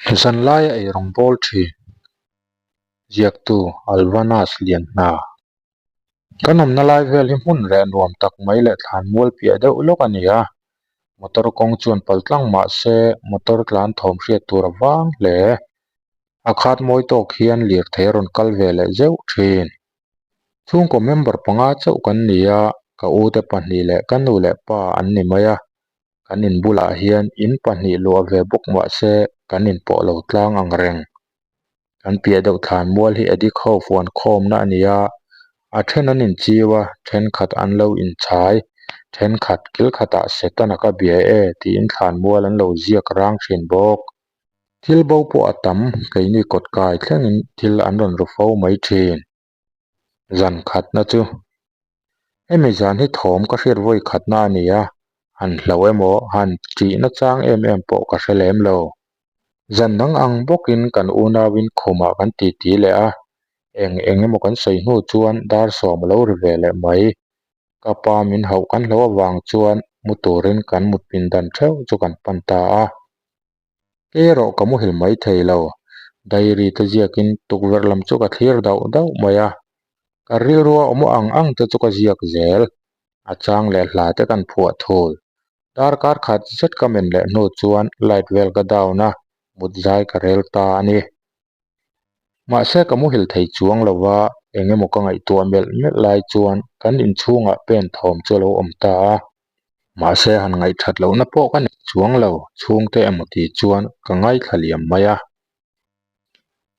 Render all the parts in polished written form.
Zanlaia ei rawng bawl thin ziaktu Alvanas Lianhna. Kan awmna lai vel hi hmun reh nuam tak mai leh thlan mual piah deuh lawk a ni a, motor kawng chuan pal tlang mah se motor tlan thawm hriat tur a vang hle. A khat mawi tawk hian lirthei a rawn kal ve leh zeuh thin. Chhungkaw member panga chauh kan ni a, ka ute pahnih leh ka nu leh pa an ni mai a. Kan in bulah hian in pahnih luah ve bawk mah se kan inpawh lo tlang ang reng. Kan piah deuh thlan mual hi addict ho fuan khawmna a ni a, a then an inchiu a, thenkhat an lo inchhai, thenkhat kil khatah Setana ka bia e tiin thlan mual an lo ziak rang thin bawk. Thil bo pawh a tam, keini kawt kai thlengin thil an rawn ru fo mai thin. Zan khatna chu hemi zan hi thawm ka hriat vawi khatna a ni a, han hlo emaw han tihna chang em em pawh ka hre lem lo. Zan dang ang bawkin kan unauin khumah kan titi leh a, eng eng emaw kan sawi hnu chuan dar sawm a lo ri ve leh mai. Ka pa min hauh kan hlo avang chuan mu turin kan mut pindan theuh chu kan pan ta a. Kei erawh ka muhil mai thei lo. Diary te ziakin tukverh lam chu ka thlir dauh dauh mai a. Ka rilrua awm ang ang te chu ka ziak zel. A chang leh hla te kan phuah thul. Darkar khat zet ka men leh hnu chuan light vel ka down a, mut zai ka rel ta a ni. Mahse ka muhil thei chuang lo va, eng emaw ka ngaihtuah melh melh lai chuan kan inchhungah pen thawm chu a lo awm ta a. Mahse han ngaihthat lohna pawh ka nei chuang lo, chhungte emaw tih chuan ka ngaithla liam mai a.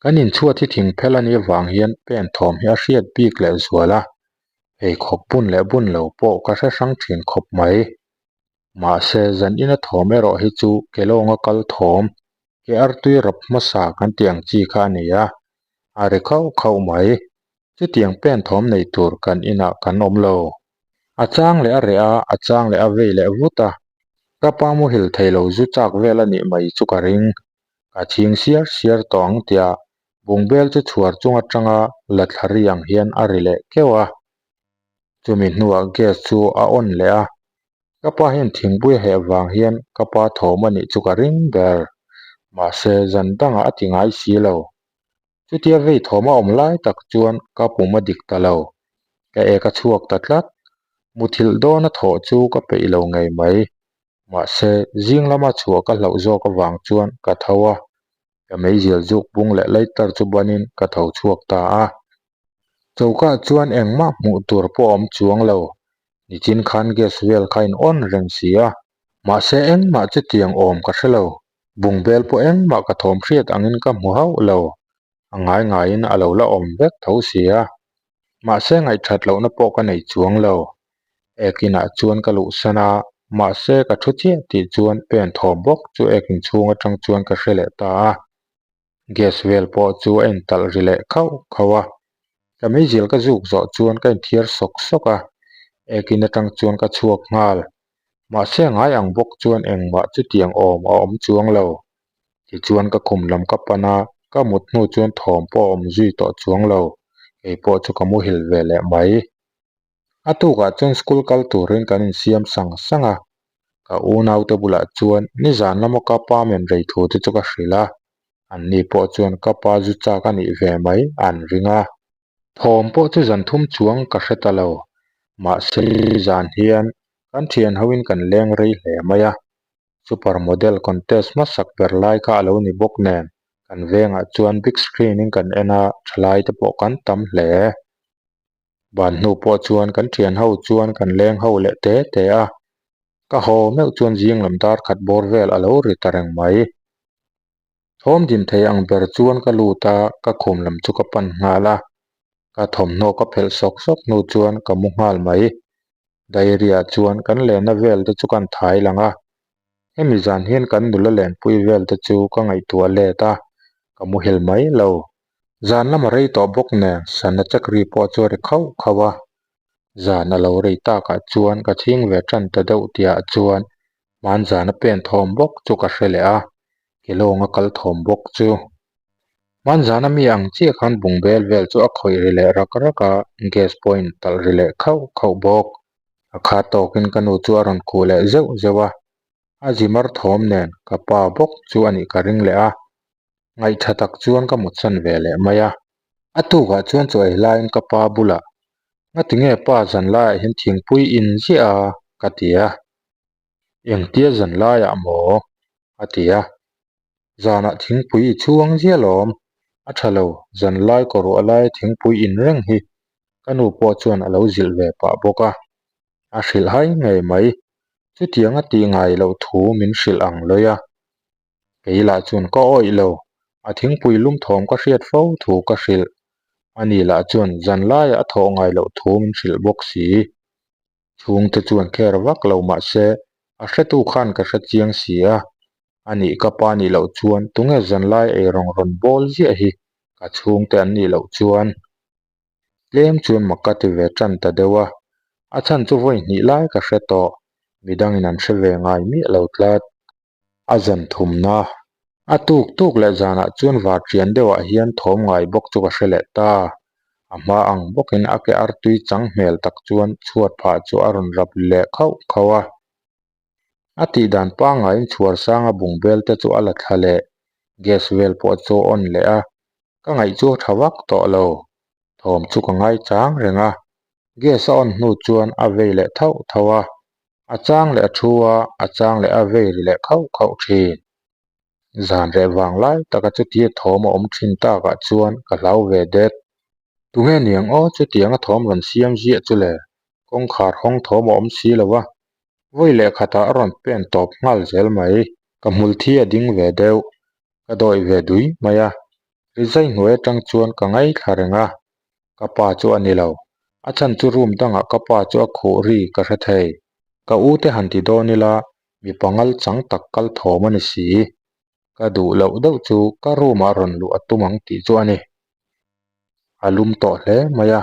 Kan inchhuat hi thing phel a nih avang hian pen thawm hi a hriat bik leh zual a, pheikhawk bun leh bun lo pawh ka hre hrang thin khawp mai. Mahse zan ina thawm erawh hi chu kelawnga kal thawm Ke artui rap hmasa kan tih ang chi kha a ni a, a ri khauh khauh mai. Chutiang pen thawm nei tur kan inah kan awm lo. A chang leh a reh a, a chang leh a vei leh vut a. Ka pa muhil thei lo zu chak vel a nih mai chu ka ring. Ka chhing siar siar tawh ang tia bungbel chu chhuar chung atanga la thla ri ang hian a ri leh keuh a. Chumi hnuah gas chu a on leh a, Ka pa hian thingpui a heh vang hian ka pa thawm a nih chu ka ring ber. Mahse, zan dangah a ti ngai si lo. Chutia vei thawm a awm lai tak chuan ka pum a dik ta lo. Ka ek a chhuak ta tlat. Muthilh dawn a thawh chu ka peih lo ngei mai. Mahse, zing lama chhuah ka hlauh zawk avang chuan ka tho a. Ka meizial zuk bung leh lighter chu banin ka tho chhuak ta a. Chokah chuan engmah hmuh tur pawh a awm chuang lo. Nichin khan gas vel kha in on reng si a, mahse engmah chutiang awm ka hre lo. Bungbel pawh engmah ka thawm hriat angin ka hmu hauh lo. A ngai ngaiin a lo la awm vek tho si a. Mahse ngaihthat lohna pawh ka nei chuang lo. Ekinah chuan ka luhsan a, mahse ka thu chiah tih chuan pen thawm bawk chu ekin chhung atang chuan ka hre leh ta a. Gas vel pawh chu a intalh ri leh khauh khauh a, ka meizial ka zuk zawh chuan ka inthiar sawk sawk a, ekin atang chuan ka chhuak nghal. Mahse ngai ang bawk chuan engmah chutiang awm a awm chuang lo. Tichuan ka khum lam ka pan a, ka mut hnu chuan thawm pawh a awm zui tawh chuang lo, kei pawh chu ka muhil ve leh mai. A tukah chuan school kal turin kan insiam sang sang a, ka unaute bulah chuan nizan lama ka pa men rei thu te chu ka hrilh a, anni pawh chuan ka pa zu chak a nih ve mai an ring a. Thawm pawh chu zan thum chuang ka hre ta lo, mahse nizan hian kan thian hoin kan leng rei hle mai a, super model contest hmasak ber lai kha a lo ni bawk nen kan vengah chuan big screen in kan en a, thalai te pawh kan tam hle. Ban hnu pawh chuan kan thian ho chuan kan leng ho leh te te a, ka haw meuh chuan zing lam dar khat bawr vel a lo ri ta reng mai. Thawm din thei ang ber chuan ka lut a, ka khum lam chu ka pan nghal a, ka thawmhnaw ka phelh sawk sawk hnu chuan ka mu nghal mai. Diary ah chuan kan lenna vel te chu kan thai lang a, hemi zan hian kan nula lenpui vel te chu ka ngaihtuah let a, ka muhil mai lo. Zan lama rei tawh bawk nen sana check ri pawh chu a ri khauh khauh a, zan a lo rei takah chuan ka chhing ve tan ta deuh tihah chuan hmanzana pen thawm bawk chu ka hre leh a, ke lawnga kal thawm bawk chu. Hmanzana mi ang chiah khan bungbel vel chu a khawih ri leh rak rak a, gas pawh in talh ri leh khauh khauh bawk. A khat tawkin ka nu chu a rawn khuh leh zeuh zeuh a, a zimar thawm nen ka pa bawk chu a nih ka ring leh a. Ngaihtha tak chuan ka mutsan ve leh mai a. A tukah chuan chaw ei laiin ka pa bulah, Ngatinge pa zanlaiah hian thingpui in ziah a? ka ti a. Engtia zanlaiah maw? a ti a. Zanah thingpui i chhuang ziah lawm. A tha lo, zanlai kaw ruah laia thingpui in reng hi ka nu pawh chuan a lo zilh ve pah bawk a. A hrilh hai ngei mai. Chutiang a tih ngai loh thu min hrilh ang lawi a. Kei lah chuan ka awih lo, a thingpui lum thawm ka hriat fo thu ka hrilh. Ani lah chuan zanlaiah a thawh ngai loh thu min hrilh bawk si. Chhungte chuan kher vak lo mah se, a hretu khan ka hre chiang si a. Anih ka pa nih loh chuan tunge zanlai eirawng rawn bawl ziah hi ka chhungte an nih loh chuan. Tlem chuan mak ka ti ve tan ta deuh a, a chhan chu vawi hnih lai ka hre tawh, midangin an hre ve ngai miah lo tlat. A zan thumna, a tuk tuk leh zanah chuan var ṭian deuhah hian thawm ngai bawk chu ka hre leh ta. A hma ang bawkin a ke artui chang hmel tak chuan chhuat phah chu a rawn rap leh khauh khauh a. A tih dan pangaiin chhuar sanga bung bel te chu a la thla leh, gas vel pawh chu a on leh a, ka ngaih chu a tha vak tawh lo. Thawm chu ka ngai chang reng a, gas a on hnu chuan a vei leh thauh thauh a, a chang leh a thu a, a chang leh a vei ri leh khauh khauh thin. Zan reh vang lai taka chutia thawm a awm thin takah chuan ka hlau ve det. Tunge niang aw chutiang a thawm rawn siam ziah chu le, kawngkhar hawng thawm a awm si lo a, vawi leh khatah a rawn pen tawp nghal zel mai. Ka hmul thi a ding ve deuh, ka dawih ve dui mai a, rizai hnuai atang chuan ka ngaithla reng a, ka pa chu a ni lo, a chhan chu room dangah ka pa chu a khuh ri ka hre thei. Ka u te han ti dawn ila mipa ngal chang tak kal thawm a ni si, ka duh loh deuh chu ka room ah rawn luh a tum ang tih chu a ni. A lum tawh hle mai a,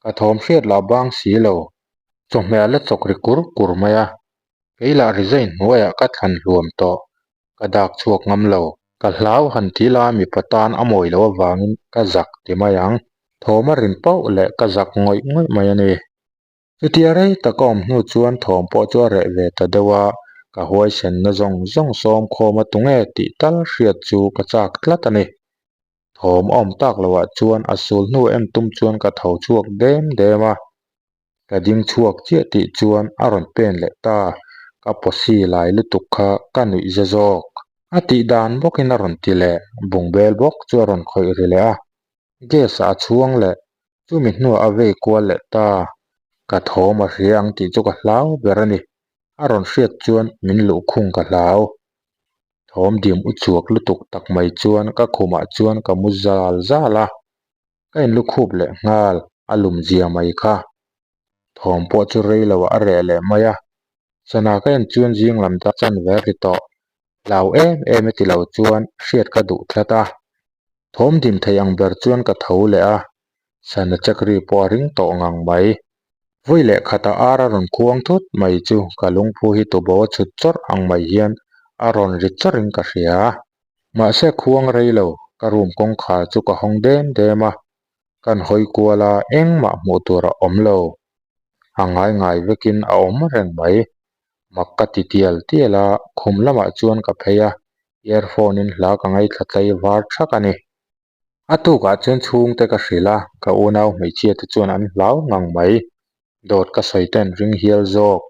ka thawm hriat lah bang si lo, chawhmeh a la chawk ri kur kur mai a, kei lah resign hnuaiah ka thlan hluam tawh, ka dak chhuak ngam lo. Ka hlau han ti la mipa tan a mawi loh avangin ka zak ti mai ang, thawm a rin pauh leh ka zak ngawih ngawih mai a ni. Chutia rei tak a awm hnu chuan thawm pawh chu a reh ve ta deuh a, ka huaisenna zawng zawng sawm khawm a tunge tih tal hriat chu ka chak tlat a ni. Thawm a awm tak loh ah chuan a sul hnu en tum chuan ka tho chhuak dem dem a, ka ding chhuak chiah tih chuan a rawn pen leh ta, ka pawsi lai lutuk kha ka nuih za zawk. A tih dan bawkin a rawn ti leh, bungbel bawk chu a rawn khawih ri leh a, Gas ah a chhuang leh, chumi hnuah a vei kual leh ta. Ka thawm a hria ang tih chu ka hlau ber a ni. A rawn hriat chuan min luhkhung ka hlau. Thawm dim u chuak lutuk tak mai chuan ka khumah chuan ka mu zal zal a, ka inlukhup leh nghal, a lum zia mai kha. Thawm pawh chu rei lo ah a reh leh mai a, sana ka en chuan zing lam ta chan ve ri tawh. Hlau em em e ti lo chuan hriat ka duh tlat a. Thawm dim thei ang ber chuan ka tho leh a, sana check ri pawh a ring tawh ngang mai. Vawi leh khata ar a rawn khuang thut mai chu ka lungphu hi tubo a chhut chawrh ang mai hian a rawn ri chawrhin ka hria. Mahse khuang rei lo, ka room kawngkhar chu ka hawng dem dem a, kan hawi kual a engmah hmuh tur a awm lo. A ngai ngai vekin a awm reng mai. Mak ka ti tial tial a, khum lamah chuan ka phei a, earphone in hla ka ngaithla tlai var thak a ni. A tukah chuan chhungte ka hrilh a, ka unau hmeichhia te chuan an hlau ngang mai. Dawt ka sawi te an ring hial zawk,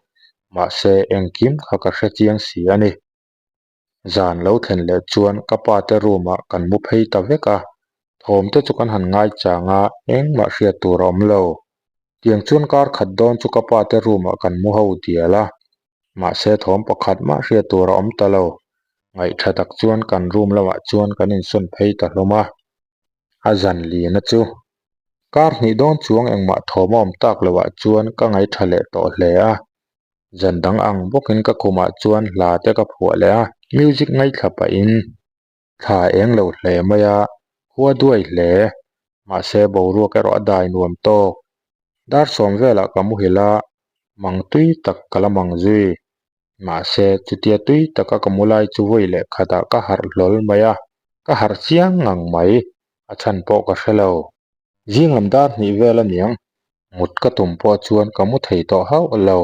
mahse engkim kha ka hre chiang si a ni. Zan lo thlen leh chuan ka pa te room ah kan mu phei ta vek a, thawm te chu kan han ngai chang a, engmah hriat tur a awm lo. Tiang chuan kar khat dawn chu ka pa te room ah kan mu ho dial a, mahse thawm pakhat mah hriat tur a awm ta lo. Ngaihtha tak chuan kan room lamah chuan kan insawn phei ta hlawm a, a zan lina chu kar hnih dawn chuang engmah thawm a awm tak loh ah chuan ka ngaihtha leh tawh hle a. Zan dang ang bawkin ka khumah chuan hla te ka phuah leh a, music ngaithla pahin thla eng lo hle mai a, khua duai hle. Mahse boruak erawh a dai nuam tawk. Dar sawm velah ka muhil a, mang tui tak ka la mang zui. Mahse chutia tui taka ka mu lai chu vawi leh khatah ka harh hlawl mai a, ka harh chiang ngang mai, a chhan pawh ka hre lo. Zing lam dar hnih vel a niang, mut ka tum pawh chuan ka mu thei tawh hauh lo.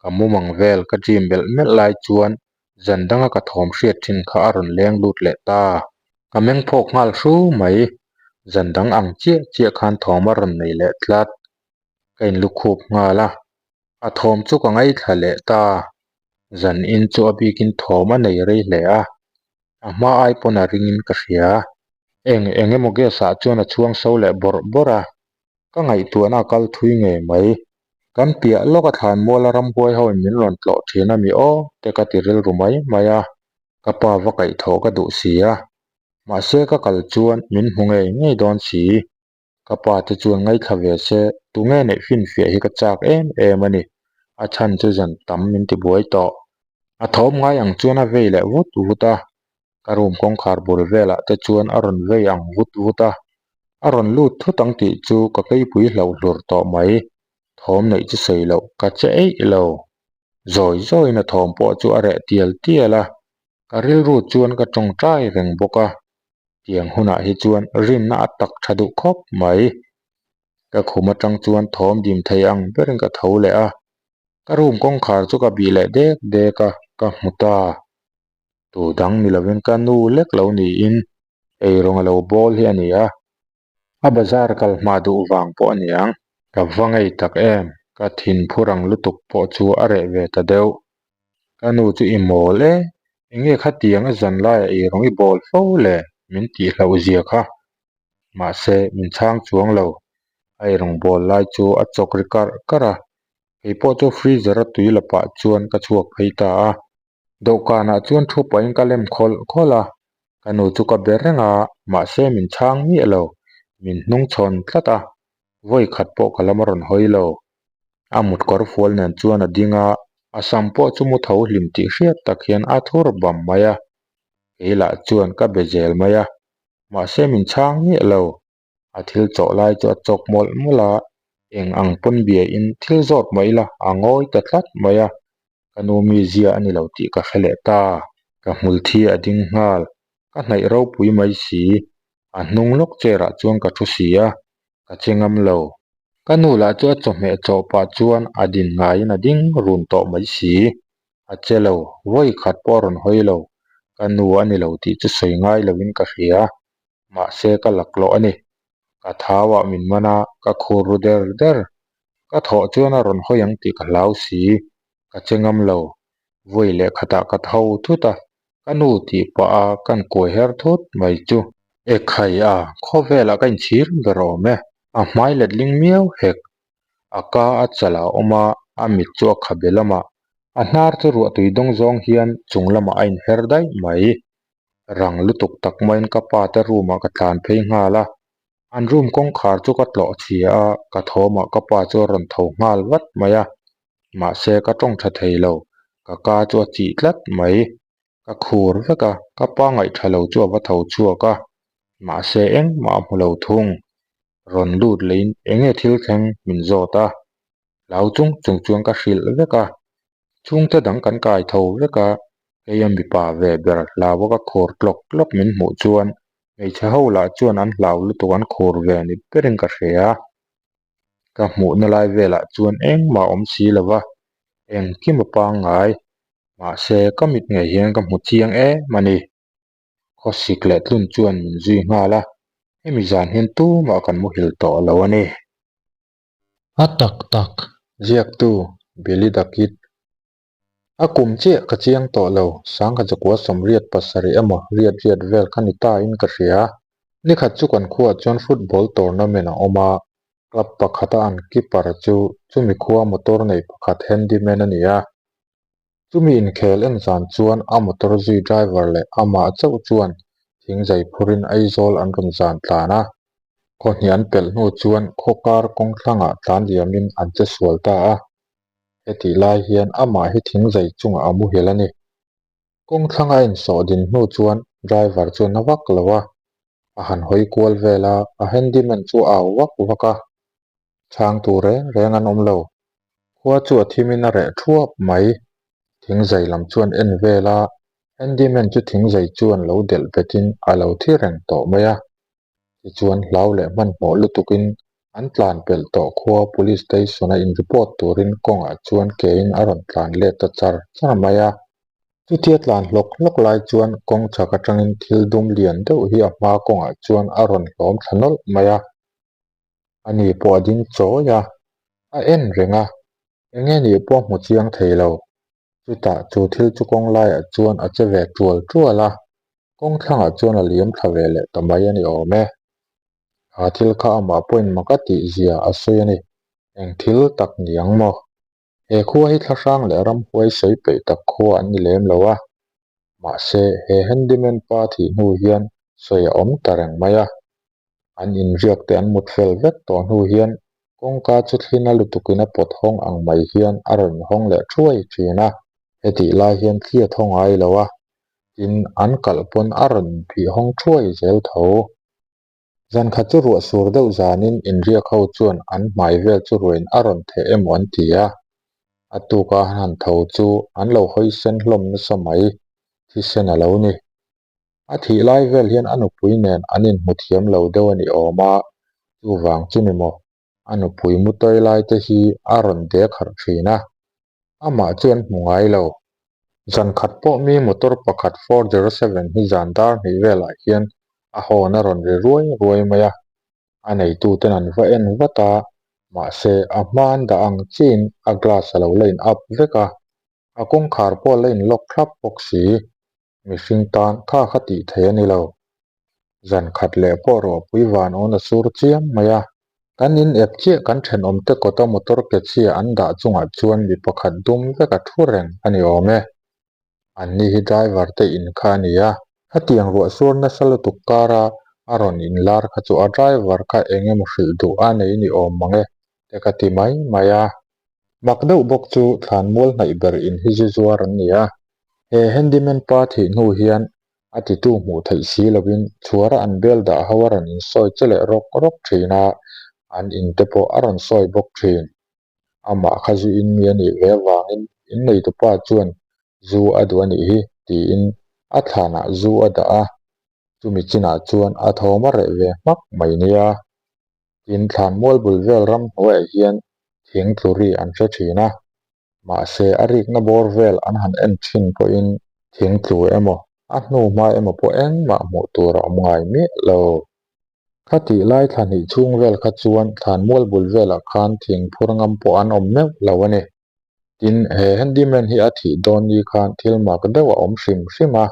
Ka mu mang vel ka dream melh melh lai chuan zan danga ka thawm hriat thin kha a rawn leng lut leh ta. Ka meng phawk nghal hru mai. Zan dang ang chiah chiah khan thawm a rawn nei leh tlat. Ka inlukhup nghal a, a thawm chu ka ngaithla leh ta. Zan in chu a bikin thawm a nei rei hle a, a hma ai pawn a ringin ka hria. Eng eng emaw gas ah chuan a chhuang so leh bawrh bawrh a, ka ngaihtuahna a kal thui ngei mai. Kan piah lawk a thlanmual a ramhuai ho in min rawn tlawh thin a mi aw te ka ti rilru mai mai a, ka pa va kaihthawh ka duh si a, mahse ka kal chuan min hmu ngei ngei dawn si. Ka pa te chuan ngaithla ve se, tunge neih finfiah hi ka chak em em a ni, a chhan chu zan tam min ti buai tawh. A thawm ngai ang chuan a vei leh vut vut a, ka room kawngkhar bul velah te chuan a rawn vei ang vut vut a, a rawn lut thut ang tih chu ka keipui hlauh hlur tawh mai, thawm neih chu sawi loh ka che eih lo. Zawi zawiin a thawm pawh chu a reh tial tial a, ka rilru chuan ka tawngtai reng bawk a, Tiang hunah hi chuan rinna a tak tha duh khawp mai. Ka khum atang chuan thawm dim thei ang berin ka tho leh a, ka room kawngkhar chu ka bih leh dek dek a, ka hmu ta. Tu dang ni lovin ka nu lek lo niin eirawng a lo bawl hi a ni a. A bazar kal hma duh vang pawh a niang. Ka va ngei tak em, ka thin phur ang lutuk pawh chu a reh ve ta deuh. Ka nu chu i mawl e, enge khatiang a zan laiah i rawng i bawl fo le min tih hlauh zia kha. Mahse, min chhang chuang lo. A eirawng bawl lai chu a chawk ri karh karh a, kei pawh chu freezer a tui la pah chuan ka chhuak phei ta a. Dawhkanah chuan thu pahin ka lem khawlh khawlh a, ka nu chu ka be reng a, mahse min chhang miah lo, min hnung chhawn tlat a, vawi khat pawh ka lam a rawn hawi lo. A mut kawr fual nen chuan a ding a, a sam pawh chu mu tho hlim tih hriat tak hian a thur bam mai a, kei lah chuan ka be zel mai a, mahse min chhang miah lo. A thil chawh lai chu a chawk mawlh mawlh a, eng ang pawn bia in thil zawt mai ila a ngawi ta tlat mai a, ka nu mizia a ni lo tih ka hre leh ta. Ka hmul thi a ding nghal, ka hnaih ropui mai si, a hnung lawk chair ah chuan ka thu si a, ka che ngam lo. Ka nu lah chu a chawhmeh chawh pah chuan a din ngaiin a ding run tawh mai si, a che lo, vawi khat pawh a rawn hawi lo, ka nu a ni lo tih chu sawi ngai lovin ka hria. Mahse ka laklawh a ni. Ka thau ah min man a, ka khur ru der der. Ka thawh chuan a rawn hawi ang tih ka hlau si. Ka che ngam lo. Vawi leh khatah ka tho thut a, ka nu tih pah a kan kuai her thut mai chu. Ekhai a, khawvelah ka inchhir ber awm e. A hmai letling miau hek. A ka a chal a awm a, a mit chu a khabe lamah. A hnar chu ruahtui dawng zawng hian chung lamah a inher daih mai. Rang lutuk tak maiin ka pa te room ah ka tlan phei nghal a, an room kawngkhar chu ka tlawh chhia a, ka thawmah ka pa chu a rawn tho nghal vat mai a, mahse ka tawng tha thei lo, ka ka chu a chih tlat mai, ka khur vek a, ka pa ngaihtha lo chu a va tho chhuak a, mahse engmah a hmu lo thung, rawn lut leiin enge thil thleng min zawt a. Hlau chung chung chuan ka hrilh vek a, chhungte dang kan kai tho vek a, kei a mipa ve ber hlau a ka khur tlawk tlawk min hmuh chuan hmeichhe ho lah chuan an hlau lutuk an khur ve ni berin ka hria. Ka hmuhna lai velah chuan engmah a awm si lo va, engkim a pangngai, mahse ka mit ngei hian ka hmu chiang em a ni. Khawsik leh tlun chuan min zui nghal a, hemi zan hian tumah kan muhil tawh lo a ni. A tak tak ziaktu Billy the Kid. A kum chiah ka chiang tawh lo, sangha chakua sawmriat pasarih emaw riat riat vel kha ni ta in ka hria. Nikhat chu kan khuaah chuan football tournament a awm a, club pakhata an keeper chu chumi khua motor nei pakhat handyman a ni a. Chumi inkhel en zan chuan a motor zui driver leh amah chauh chuan thingzai phurin Aizawl an rawn zan tlan a. Khaw hnih an pelh hnu chuan khaw kar kawng thlangah tlan liamin an che sual ta a. Hetih lai hian amah hi thingzai chungah a muhil a ni. Kawng thlanga a insawh din hnu chuan driver chuan a vak lo a, a han hawi kual vel a, a handyman chu a au vak vak a. Chhang tur reng reng an awm lo. Khua chu a thimin a reh thuap mai. Thingzai lam chuan en vel a, handyman chu thingzai chuan lo delh betin a lo thi reng tawh mai a. Tichuan hlau leh hmanhmawh lutukin an tlan pelh tawh khua police station a in report turin kawngah chuan kein a rawn tlan let ta char char mai a. Chutia tlan hlawk hlawk lai chuan kawng chhak atangin thil dum lian deuh hi a hma kawngah chuan a rawn hlawm thla nawlh mai a. Ani pawh a ding chawi a, a en reng a, eng nge nih pawh a hmu chiang thei lo. Chutah chu thil chu kawng laiah chuan a che ve tual tual a, kawng thlangah chuan a liam thla ve leh ta mai a ni awm e. A thil kha amah pawhin mak a tih zia a sawi a ni. Eng thil tak ni ang maw? He khua hi thlahrang leh ramhuai sawi peih tak khua an ni lem lo a. Mahse, he handyman pa thih hnu hian sawi a awm ta reng mai a. An inriak te an mut fel vek tawh hnu hian kawngka chu thlina lutukin a pawt hawng ang mai hian a rawn hawng leh thuai thin a. Hetih lai hian thli a thaw ngai lo a, tin an kalh pawn a rawn phih hawng thuai zel tho. Zan khat chu ruah sur deuh zanin inriak ho chuan an hmai vel chu ruain a rawn theh emaw an ti a, a tuka an han tho chu an lo hawi sen hlawm nasa mai, thisen a lo ni. A thih lai vel hian a nupui nen an inhmu thiam lo deuh a ni awm a, chuvang chu ni maw, a nupui mutawi lai te hi a rawn dek harh thin a, amah chu an hmu ngai lo. Zan khat pawh mi motor pakhat 407 hi zan dar hnih velah hian a hawn a rawn ri ruai ruai mai a, a neituten an va en vat a, mahse a hma an dah ang chiin a glass a lo la in up vek a, a kawngkhar pawh a la in lock thlap bawk si. Mihring tan kha kha tih theih a ni lo. Zan khat leh pawh ruahpui van awn a sur chiam mai a. Kan in ep chiah kan thenawmte kawta motor ke chhia an dah chungah chuan mi pakhat dum vek a thu reng a ni awm e. Anni hi driver te in kha a ni a. Khatiang ruah sur nasa lutuk kara a rawn inlar kha chu a driver kha eng emaw hrilh duh a nei ni awm mang e te ka ti mai mai a. Mak deuh bawk chu thlanmual hnaih ber in hi zu zuar an ni a. He handyman pa thih hnu hian a titu hmuh theih si lovin chhuara an bel dah ho a rawn insawi che leh rawk rawk thin a, an in te pawh a rawn sawi bawk thin. Amah kha zu in mi a nih ve avangin inneitupa chuan zu a duh a nih hi tiin a thlanah zu a dah a, chumi chinah chuan a thawm a reh ve hmak mai nia. Tin, thlanmual bul vel ram hnuaiah hian thing tlu ri an hre thin a, mahse a rikna bawr vel an han en thin pawhin thing tlu emaw a hnu hma emaw pawh engmah hmuh tur a awm ngai miah lo. Khatih lai thla hnih chhung vel kha chuan thlanmual bul velah khan thing phur ngam pawh an awm meuh lo a ni. Tin, he handyman hi a thih dawn ni khan thil mak deuh a awm hrim hrim a.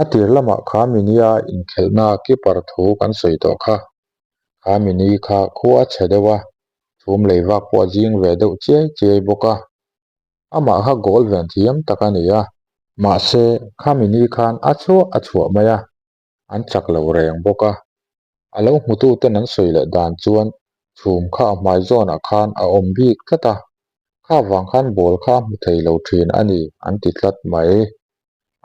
A tir lamah kha minia inkhelhna keeper thu kan sawi tawh kha. Kha mini kha khua a chhe deuh a, chhum lei vak pawh a zing ve deuh chiai chiai bawk a. Amah kha goal ven thiam tak a ni a. Mahse, kha mini khan a chhuah a chhuah mai a. an chak lo reng bawk a. A lo hmututen an sawi leh dan chuan chhum kha a hmai zawnah khan a awm bik tlat a, kha vang khan ball kha a hmu thei lo thin a ni an ti tlat mai.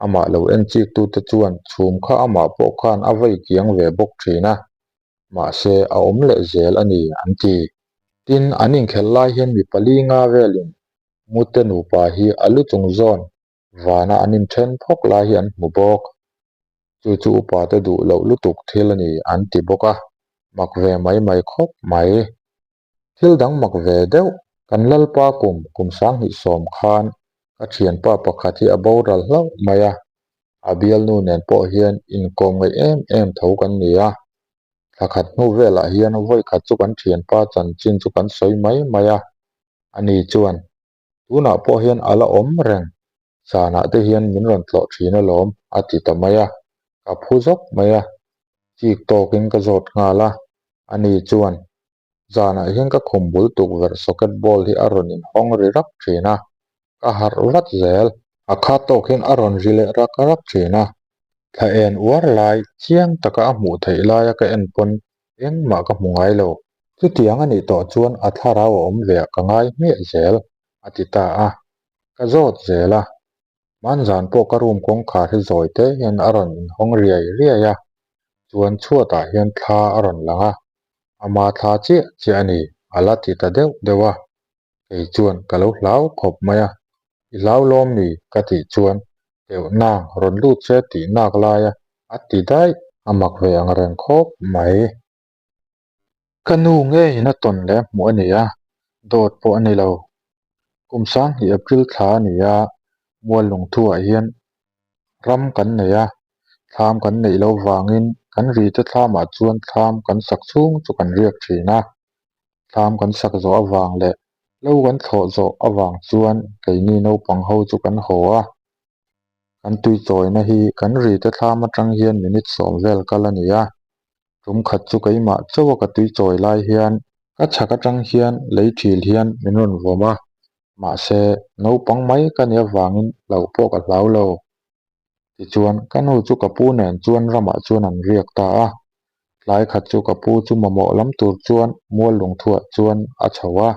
Amah lo en chiktute chuan chhum kha amah pawh khan a vei kiang ve bawk thin a, mahse a awm leh zel a ni an ti. Tin, an inkhelh lai hian mi pali nga velin Mute nupa hi a lu chung zawn Vana an inthen phawk lai hi an hmu bawk. Chu chu upa te duh loh lutuk thil a ni an ti bawk a, mak ve mai mai khawp mai. Thil dang mak ve deuh. Kan Lalpa kum kum 2010 khan ka thianpa pakhat hi a boral hlauh mai a, a bialnu nen pawh hian inkawm ngaih em em tho kan ni a. Thla khat hnu velah hian vawikhat chu kan thianpa chanchin chu kan sawi mai mai a, ani chuan Tunah pawh hian a la awm reng, zanah te hian min rawn tlawh thin alawm a ti ta mai a, ka phu zawk mai a, chik tawkin ka zawt nghal a, ani chuan zanah hian ka khum bul tukverh socket ball hi a rawn inhawng ri rak thin a, ka harh vat zel. A khat tawk hian a rawn ri leh rak rak thin a, thla en uar lai chiang taka a hmuh theih laia ka en pawn Engmah ka hmu ngai lo. Chutiang a nih tawh chuan a thlarau a awm ve ah ka ngai hmiah zel, a ti ta a. Ka zawt zel a. Hmanzan pawh ka room kawngkhar hi zawi te hian a rawn inhawng riai riai a. Chuan chhuatah hian thla a rawn lang a. Ama thla chiah chiah a ni, a la ti ta deuh deuh a. Kei chuan ka lo hlau khawp mai a. I hlau lawm mi? ka tih chuan Teuh nang rawn lut che tih nak laia a ti daih. A mak ve ang reng khawp mai. Ka nu ngeiin a tawn leh hmuh a ni a, dawt pawh a ni lo. Kum 2000 April thla a ni a, Muallungthu-ah hian. Ram kan nei a, thlam kan neih loh vangin kan rite thlamah chuan thlam kan sak chhung chu kan riak thin a. Thlam kan sak zawh avang leh lo kan thlawh zawh avang chuan keini naupang ho chu kan haw a. Kan tui chawina hi kan rite thlam atang hian minute sawm vel kal a ni a. Tum khat chu keimah chauh a ka tui chawi lai hian ka chhak atang hian lei thil hian min rawn vawm a, mahse naupang mai ka nih avangin hlauh pawh ka hlau lo. Tichuan ka nu chu ka pu nen chuan ramah chuan an riak ta a, tlai khat chu ka pu chu mamawh lam tur chuan mual lungthuah chuan a chho a,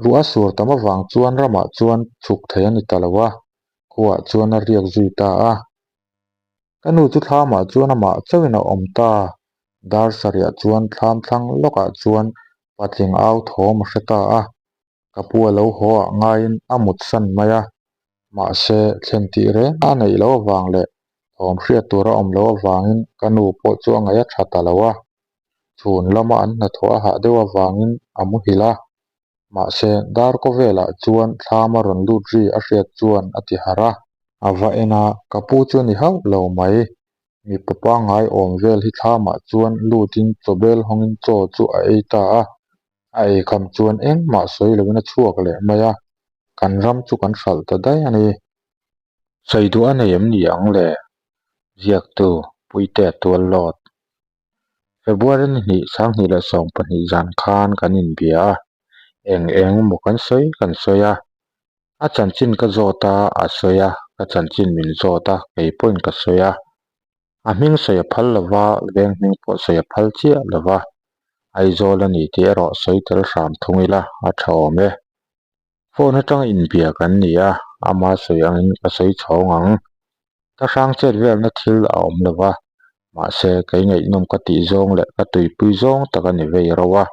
ruah a sur tam avang chuan ramah chuan chhuk thei a ni ta lo a, khuaah chuan a riak zui ta a. Ka nu chu thlamah chuan amah chauhin a awm ta. Dar sarihah chuan thlam thlang lawkah chuan patling au thawm a hre ta a. Ka pu a lo haw ah ngaiin a mut san mai a. Mahse, thlen tih reng a neih loh avang leh thawm hriat tur a awm loh avangin ka nu pawh chu a ngaih a tha ta lo a. Chhun lama an hnathawh a hah deuh avangin a muhilh a. Mahse, dar kawvelah chuan thlam a rawn lut ri a hriat chuan a ti harh a. A va en a, ka pu chu a ni hauh lo mai. Mipa pangngai awm vel hi thlamah chuan lutin chawbel hawngin chaw chu a ei ta a. A eikham chuan engmah sawi loin a chhuak leh mai a, kan ram chu kan hralh ta daih a ni. Sawi duh a nei em ni ang le? Ziaktu, Puitea tual lawt. February ni hnih sanghnih leh 12 zan khan kan inbia a, eng eng emaw kan sawi kan sawi a, a chanchin ka zawt a, a sawi a, ka chanchin min zawt a, kei pawhin ka sawi a. A hming sawi a phal lova, veng hming pawh sawi a phal chiah lova, Aizawl a ni tih erawh sawi tel hram thung ila a tha awm e. Phone atanga inbia kan ni a, ama sawi angin ka sawi chhawng ang. Ka hrang chet velna thil a awm lo va, mahse kei ngaihnawm ka tih zawng leh ka tuipui zawng tak a ni vei ro a,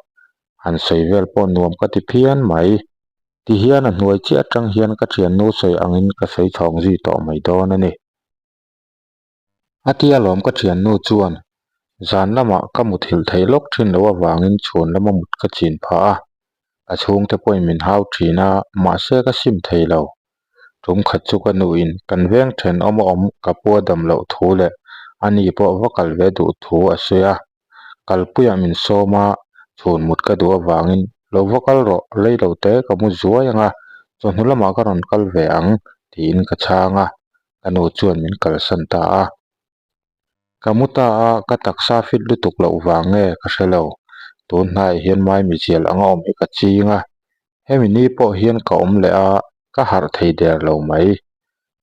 han sawi vel pawh nuam ka ti phian mai. Tihian a hnuai chiah atang hian ka thiannu sawi angin ka sawi chhawng zui tawh mai dawn a ni. A tia lawm ka thiannu chuan zan lamah ka muthilh theih lawk thin loh avangin chhun lama mut ka chin phah a, ka chhungte pawhin min hau thin a, mahse ka sim thei lo. Tum khat chu ka nuin kan veng thenawm a awm ka pu a dam loh thu leh ani pawh va kal ve duh thu a sawi a, kalpuiah min sawm a, chhun mut ka duh avangin lo va kal rawh, rei lo te ka mu zuai ang a, chawhnu lamah ka rawn kal ve ang tiin ka chhang a. Ka nu chuan min kalsan ta a. Ka mu ta a, ka taksa fit lutuk loh vang nge ka hre lo. Tun hnaiah hian maimi chial anga awm hi ka ching a, hemi ni pawh hian ka awm leh a, ka harh thei der lo mai.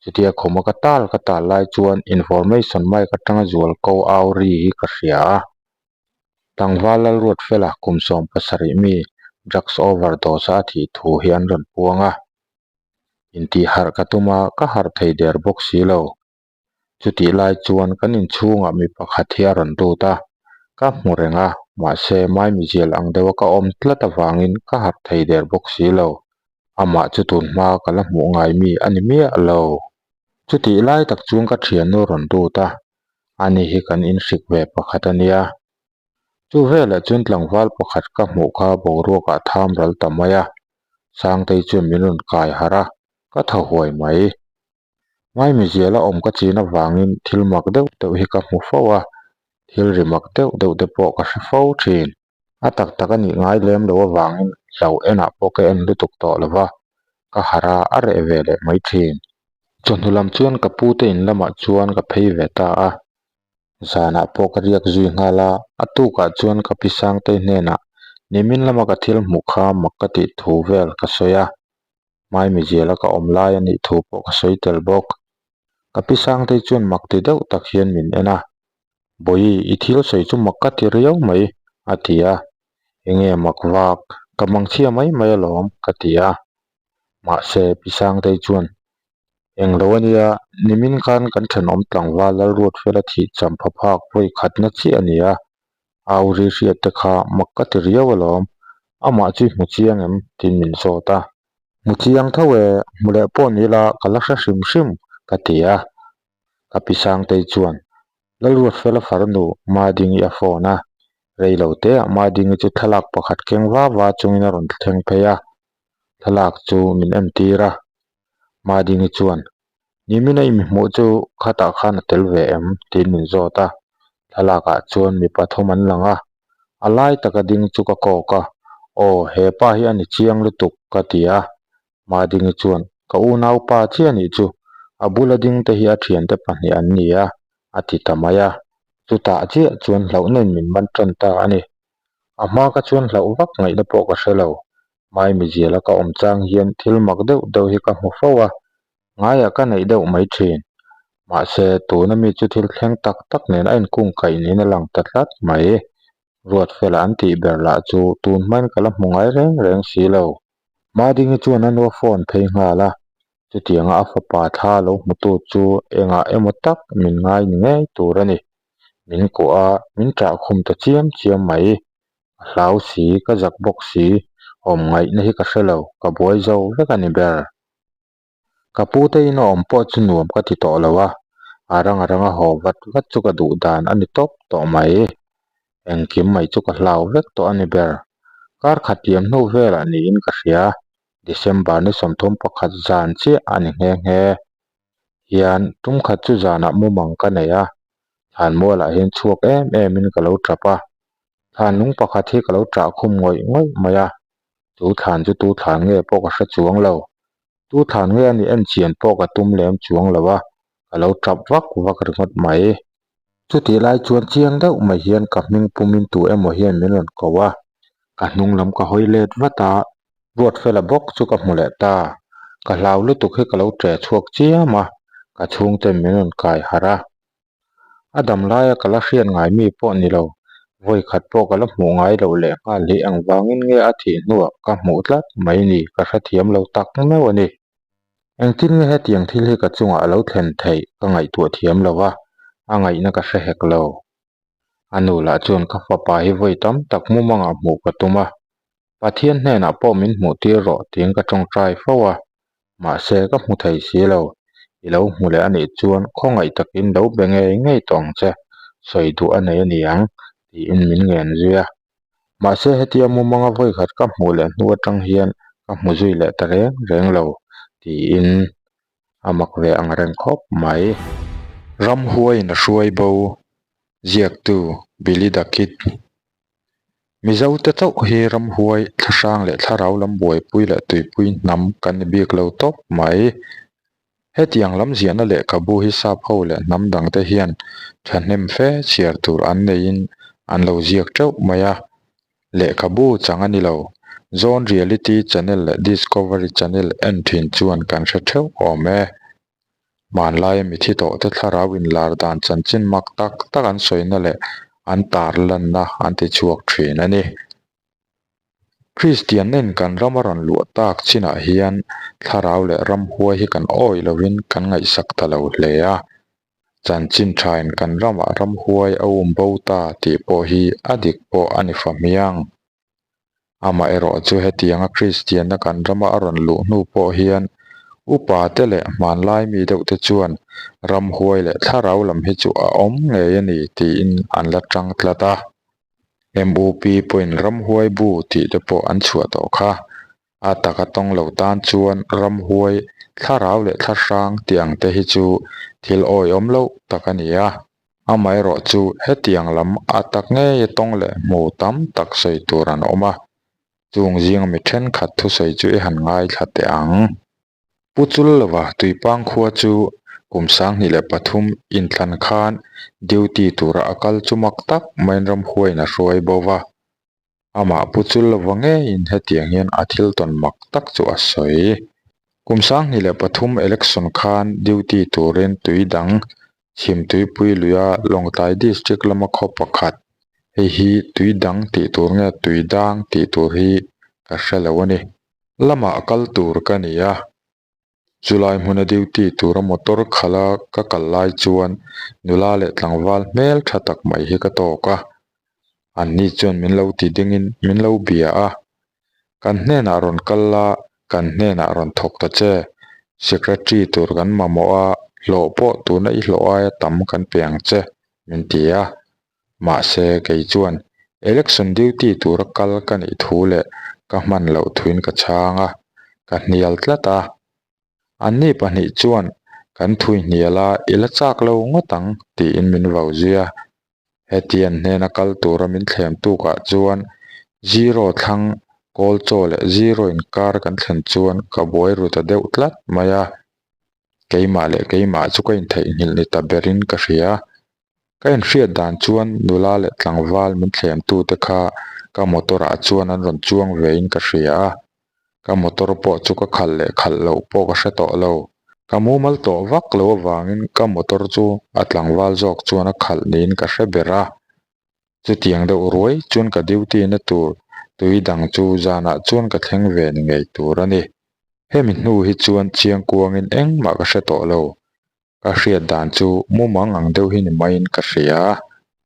Chutia khuma ka tal ka tal lai chuan information mic atanga zual ko au ri hi ka hria a. Tlangval Lalruatfela kum 17 mi drugs overdose a thih thu hi an rawn puang a. Intih harh ka tum a, ka harh thei der bawk si lo. Chutih lai chuan kan inchhungah mi pakhat hi a rawn lut a, ka hmu reng a, mahse maimizial ang deuha ka awm tlat avangin ka harh thei der bawk si lo. Amah chu tun hma ka la hmuh ngai mi a ni miah lo. Chutih lai tak chuan ka thiannu a rawn lut a, ani hi kan inhrik ve pakhat a nia. Chu velah chuan tlangval pakhat ka hmuh kha boruakah tham ral ta mai a, Sangtei chuan min rawn kai harh a, ka thaw huai mai. Maimiziala awm ka chin avangin thil mak deuh deuh hi ka hmu fo a, thil ri mak deuh deuh te pawh ka hre fo thin. A tak tak a nih ngai lem loh avangin hlo enah pawh ka en lutuk tawh lo va, ka harh a, a reh ve leh mai thin. Chawhnu lam chuan ka pute in lamah chuan ka phei ve ta a, Zanah pawh ka riak zui nghal a, a tukah chuan ka pi Sangtei hnenah nimin lama ka thil hmuh kha mak ka tih thu vel ka sawi a, Maimiziala ka awm lai a nih thu pawh ka sawi tel bawk. Ka pi Sangtei chuan mak ti deuh tak hian min en a, Bawihi, i thil sawi chu mak ka ti riau mai, a ti a. Enge mak vak, ka mangchhia mai mai alawm, ka ti a. Mahse, pi Sangtei chuan Englo a nia, nimin khan kan thenawm tlangval Lalruatfela thih champha phak vawi khatna chiah a ni a, au ri hriat te kha mak ka ti riau alawm, amah chu i hmu chiang em? tiin min zawt a. Hmu chiang tho e, hmu leh pawh ni ila ka la hre hrim hrim ka ti a. Ka pi Sangtei chuan Lalruatfela farnu Madingi a phone a, reilo teah Madingi chu thlalak pakhat keng va va chungin a rawn thleng phei a, thlalak chu min entir a. Madingi chuan, Nimina i mi hmuh chu khatah khan a tel ve em? tiin min zawt a. Thlalakah chuan mi pathum an lang a, a lai taka ding chu ka kawk a, Aw, he pa hi a ni chiang lutuk, ka ti a. Madingi chuan, Ka unaupa chiah nih chu, a bula ding te hi a thiante pahnih an ni a, a ti ta mai a. Chutah chiah chuan hlauhnain min man tan ta a ni. A hma ka chuan hlauh vak ngaihna pawh ka hre lo. Maimiziala ka awm chang hian thil mak deuh deuh hi ka hmu fo a, Ngaiah ka neih deuh mai thin. Mahse, tuna mi chu thil thleng tak tak nen a inkungkaih niin a lang ta tlat mai. Ruatfela an tih ber lah chu tun hmain ka la hmu ngai reng reng si lo. Madingi chuan a nua phone phei nghal a, chutianga a fapa thla lo hmutu chu engah emaw tak min ngai ni ngei tur a ni. Min kuah a, min ṭah khum ta chiam chiam mai. Ka hlau si, ka zak bawk si, awm ngaihna hi ka hre lo, ka buai zo vek a ni ber. Ka pu te in a awm pawh chu nuam ka ti tawh lo a, a rang a rang a haw vat vat chu ka duh dan a ni tawp tawh mai. Engkim mai chu ka hlau vek tawh a ni ber. Kar khat liam hnu velah niin ka hria, December ni 31 zan chiah a ni nghe nghe. Hian tum khat chu zanah mumang ka nei a, thlanmualah hian chhuak em em in ka lo tap a, thlan lung pakhat hi ka lo ṭah khum ngawih ngawih mai a, Chu thlan chu tu thlan nge pawh ka hre chuang lo. Tu thlan nge a nih en chian pawh ka tum lem chuang lo a, ka lo tap vak vak ringawt mai. Chutih lai chuan chiang deuh mai hian ka hming pumin tu emaw hian min rawn ko a, ka hnung lam ka hawi let vat a, Ruatfela bawk chu ka hmu leh ta. Ka hlau lutuk hi ka lo ṭe chhuak chiam a, ka chhungten min rawn kai harh a. A dam laia ka la hriat ngai mi pawh ni lo, vawi khat pawh ka la hmuh ngai loh leh nghal hi engvangin nge a thih hnuah ka hmuh tlat mai ni ka hrethiam lo tak meuh a ni. Engtin nge hetiang thil hi ka chungah a lo thlen theih ka ngaihtuah thiam lo a, a ngaihna ka hre hek lo. A nu lah chuan ka fapa hi vawi tam tak mumangah hmuh ka tum a, Pathian hnenah pawh min hmuh tir rawh tiin ka tawngtai fo a, mahse ka hmu thei si lo. I lo hmu leh a nih chuan khawngaih takin lo be ngei ngei tawh ang che, sawi duh a nei a ni ang tiin min ngen zui a. Mahse hetia mumanga vawikhat ka hmuh leh hnu atang hian ka hmu zui leh ta reng reng lo tiin a mak ve ang reng khawp mai. Ramhuaiin a hruai bo, ziaktu Billy the Kid. Mizote chauh hi ramhuai, thlahrang leh thlarau lam buaipui leh tuipui hnam kan ni bik lo tawp mai. Hetiang lam ziahna lehkhabu hi sap ho leh hnam dangte hian thahnem fe chhiar tur an neiin an lo ziak teuh mai a. Lehkhabu chang a ni lo. Zone Reality Channel leh Discovery Channel en thin chuan kan hre theuh awm e. Hmanlaia mithi tawhte thlarau inlar dan chanchin mak tak tak an sawina leh an tarlanna an ti chhuak thin a ni. Kristiannain kan ram a rawn luah tak chinah hian thlarau leh ramhuai hi kan awih lovin kan ngaihsak ta lo hle a. Chanchin thain kan ramah ramhuai a um bo ta tih pawh hi a dik pawh a ni fa hmiang. Amaherawh chu hetianga Kristianna kan rama a rawn luh hnu pawh hian upa te leh hmanlai mi deuh te chuan ramhuai leh thlarau lam hi chu a awm ngei a ni tiin an la tang tlat a. MUP pawhin ramhuai bu tih te pawh an chhuah tawh kha. A taka tawng lo tan chuan ramhuai, thlarau leh thlahrang tih ang te hi chu thil awihawm loh tak a ni a. Amaherawh chu hetiang lam a tak ngeia tawng leh hmu tam tak sawi tur an awm a, chung zinga mi thenkhat thusawi chu i han ngaithla teh ang. Pu Chullova Tuipang khua chu kum 2003 inthlan khan duty tura a kal chu mak tak maiin ramhuaiin a hruai bo va. Amah Pu Chullova ngeiin hetiang hian a thil tawn mak tak chu a sawi. Kum 2003 election khan duty turin tui dang chhim tuipui luia Lawngtlai District lama khaw pakhat, hei hi tui dang tih tur nge tui dang tih tur hi ka hre lo a ni. Lamah kal tur ka ni a, chulai hmuna duty tura motor khalh a ka kal lai chuan nula leh tlangval hmel tha tak mai hi ka tawk a, anni chuan min lo ti dingin min lo bia a, kan hnenah rawn kal la, kan hnenah rawn thawk ta che, secretary tur kan mamawh a, hlawh pawh tuna i hlawh aia tam kan pe ang che, min ti a. Mahse, kei chuan election duty tura kal ka nih thu leh ka hman loh thuin ka chhang a, ka hnial tlat a. Anni pahnih chuan Kan thui hnial a, i la chak lo ngawt ang, tiin min vau zui a. Hetian hnena kal tura min thlem tukah chuan Zero thlang kawl chaw leh Zero inkar kan thlen chuan ka buai ru ta deuh tlat mai a. Keimah leh keimah chu ka intheihnghilh ni ta berin ka hria. Ka inhriat dan chuan nula leh tlangval min thlemtute kha ka motor ah chuan an rawn chuang vein ka hria a. Ka motor pawh chu ka khalh leh khalh loh pawh ka hre tawh lo. Ka mumal tawh vak lo avangin ka motor chu a tlangval zawk chuan a khalh niin ka hre ber a. Chutiang deuh ruai chuan ka duty na tur tui dang chu zanah chuan ka thleng ve ni ngei tur a ni. Hemi hnu hi chuan chiangkuangin engmah ka hre tawh lo. Ka hriat dan chu mumang ang deuh hi ni maiin ka hria.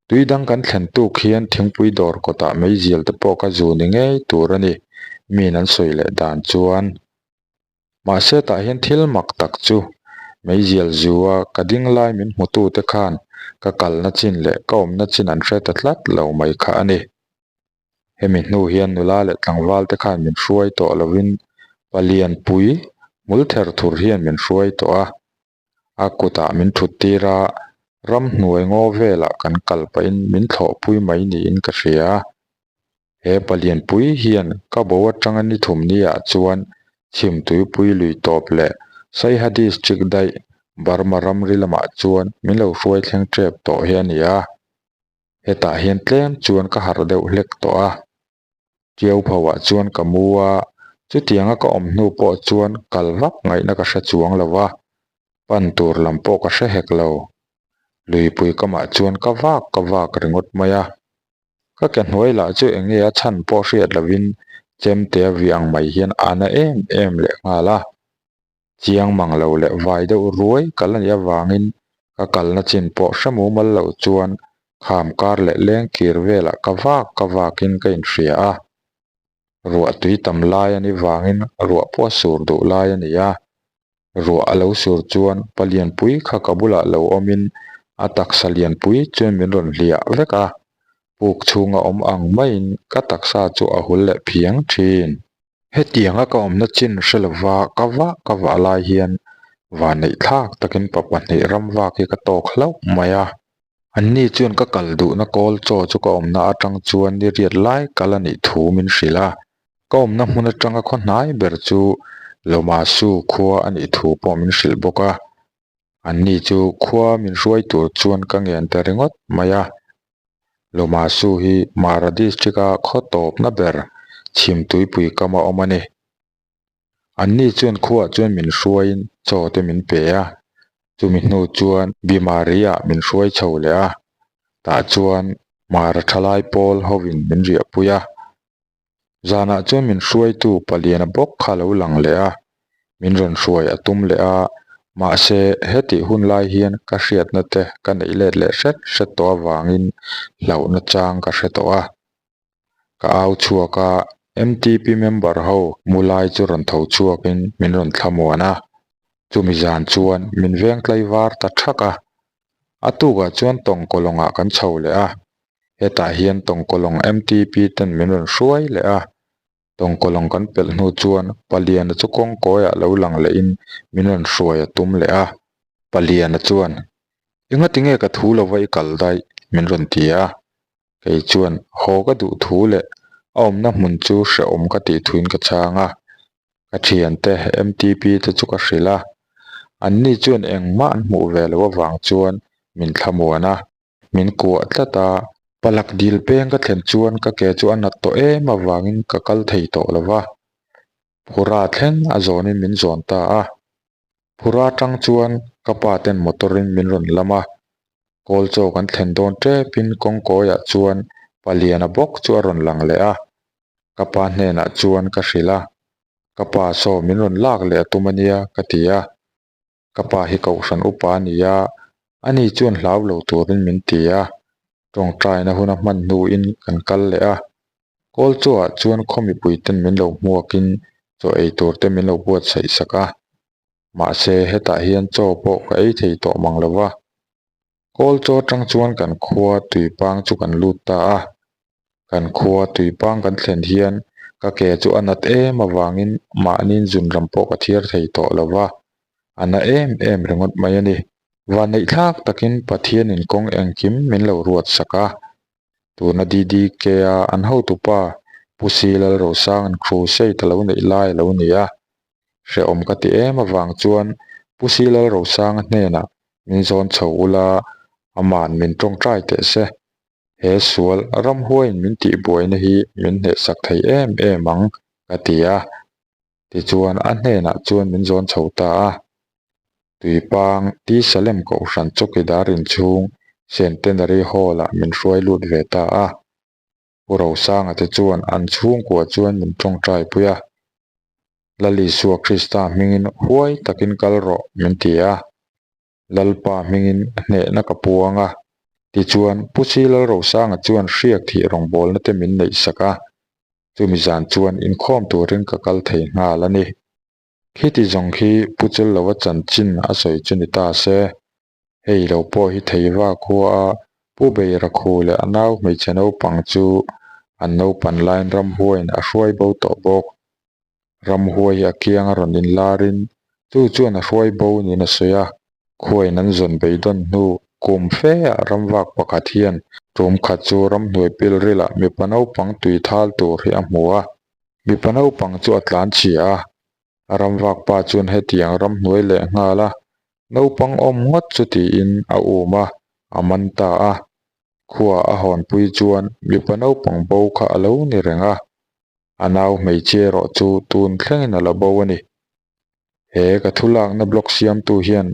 Tui dang kan thlen tuk hian thingpui dawr kawtah meizial te pawh ka zu ni ngei tur a ni, miin an sawi leh dan chuan. Mahse tah hian thil mak tak chu meizial zu a ka ding lai min hmutu te khan ka kalna chin leh ka awmna chin an hre ta tlat lo mai kha a ni. Hemi hnu hian nula leh tlangval te khan min hruai tawh lovin palian pui hmul ther thur hian min hruai tawh a, a kutah min thut tir a, ramhnuai ngaw velah kan kal pahin min thlawhpui mai niin ka hria. He palian pui hian ka bo atanga ni thum niah chuan Chhimtuipui lui tawp leh Saiha District daih Burma ramri lamah chuan min lo hruai thleng tep tawh hi a ni a. Hetah hian tlem chuan ka harh deuh hlek tawh a, Tiau phoah chuan ka mu a, chutianga ka awm hnu pawh chuan kal vak ngaihna ka hre chuang lo va, pan tur lam pawh ka hre hek lo. Luipui kamah chuan ka vak ka vak ringawt mai a, ka ke hnuai lah chu eng nge a chhan pawh hriat lovin chemte a vih ang mai hian a na em em leh nghal a. Chiang mang lo leh vai deuh ruai kal a nih avangin ka kalna chin pawh hre mumal loh chuan kham kar leh leng kir velah ka vak ka vakin ka inhria a. Ruah tui tam lai a nih vangin ruah pawh a sur duh lai a ni a. Ruah a lo sur chuan palianpui kha ka bulah lo awmin a taksa lianpui chuan min rawn hliah vek a. Puk chhunga awm ang maiin ka taksa chu a hul leh phiang thin. Hetianga ka awmna chin hre lova ka vah ka vah lai hian vanneih thlak takin pa pahnih ram vak hi ka tawk hlauh mai a. Anni chuan ka kal duhna kawl chaw chu ka awmna atang chuan ni riat lai kal a nih thu min hrilh a. Ka awmna hmun atanga khaw hnai ber chu Lomasu khua a nih thu pawh min hrilh bawk a. Anni chu khua min hruai tur chuan ka ngen ta ringawt mai a. Lomasu hi Mara District-a khaw tawpna ber chhim tuipui kama awm a ni. Anni chuan khuaah chuan min hruaiin chaw te min pe a, chumi hnu chuan Bimari-ah min hruai chho leh a, tah chuan Mara thalai pawl hovin min riahpui a. Zanah chuan min hruaitu paliana bawk kha lo lang leh a, min rawn hruai a tum leh a, mahse hetih hun lai hian ka hriatna te ka neih let leh hret hret tawh avangin hlauhna chang ka hre tawh a. Ka au chhuak a, MTP member ho mu lai chu rawn tho chhuakin min rawn thlamuan a, chumi zan chuan min veng tlaivar ta thak a. A tukah chuan tawngkawlawngah kan chho leh a, Hetah hian Tawngkawlawng MTP ten min rawn hruai leh a, Tawngkawlawng kan pelh hnu chuan Paliana chu kawngkawiah lo lang lehin min rawn hruai a tum leh a. Paliana chuan, Engati nge ka thu lova i kal daih? min rawn ti a. Kei chuan, Haw ka duh thu leh a awmna hmun chu hrehawm ka tih thuin ka chhang a. Ka thiante MTP te chu ka hrilh a. Anni chuan engmah an hmuh ve loh avang chuan min thlamuan a. Min kuah tlat a, palak dil peng ka thlen chuan ka ke chu a nat tawh em avangin ka kal thei tawh lo va. Phura thleng a zawnin min zawn ta a. Phura tang chuan ka pa ten motor in min rawn lam a. Kawl chaw kan thlen dawn tepin kawngkawiah chuan paliana bawk chu a rawn lang leh a. Ka pa hnenah chuan ka hrilh a, Ka pa saw min rawn lak leh a tum a nia ka ti a. Ka pa hi kohhran upa a ni a, ani chuan hlau lo turin min ti a. Tawngtaina huna hman hnuin kan kal leh a. Kawl chawah chuan khaw mipuiten min lo hmuakin chaw ei tur te min lo buatsaih sak a. Mahse, hetah hian chaw pawh ka ei thei tawh mang lo va. Kawl chaw atang chuan kan khua tuipang chu kan lut ta a. Kan khua tuipang kan thlen hian ka ke chu a nat em avangin mahniin zunram pawh ka thiar thei tawh lo va. A na em em ringawt mai a ni. Vanneihthlak takin Pathianin kawng engkim min lo ruat sak a. Tuna DDK a an hotupa Pu Si Lalrosanga'n crusade a lo neih lai a lo ni a. Hrehawm ka ti em avang chuan Pu Si Lalrosanga hnenah min zawn chho ula, ama'n min tawngtai teh se. He sual ramhuaiin min tihbuaina hi min hnehsak thei em em ang ka ti a. Tichuan a hnenah chuan min zawn chho ta a. Tuipang T Salem Kohhran Chawkidar inchhung Centenary Hall-ah min hruai lut ve ta a. Pu Rosanga te chuan an chhungkua chuan min tawngtai pui a. Lal Isua Krista hmingin huai takin kal rawh min ti a. Lalpa hmingin hnehna ka puang a. Tichuan Pu Si Lalrosanga chuan hriak thih rawngbawlna te min neihsak a. Chumi zan chuan inkhawm turin ka kal thei nghal a ni. Khiti zawng khi Pu Chellova chanchin a sawi chu ni ta se. Hei lo pawh hi Theiva khua a Pu Beirakhu leh a nau hmeichhe naupang chu an naupan laiin ramhuaiin a hruai bo tawh bawk. Ramhuai hi a kiang a rawn inlarin chu chuan a hruai bo niin a sawi a. Khuain an zawn beidawn hnu kum fe ah ramvak pakhat hian tum khat chu ramhnuai pilrilah mipa naupang tui thal tur hi a hmu a. Mipa naupang chu a tlan chhia a, A ramvak pa chuan hetiang ramhnuai leh nghal a, naupang awm ngawt chu tiin a um a, a man ta a. Khua a hawnpui chuan mipa naupang bo kha a lo ni reng a, a nau hmeichhia erawh chu tun thlengin a la bo a ni. He ka thu lakna blog siamtu hian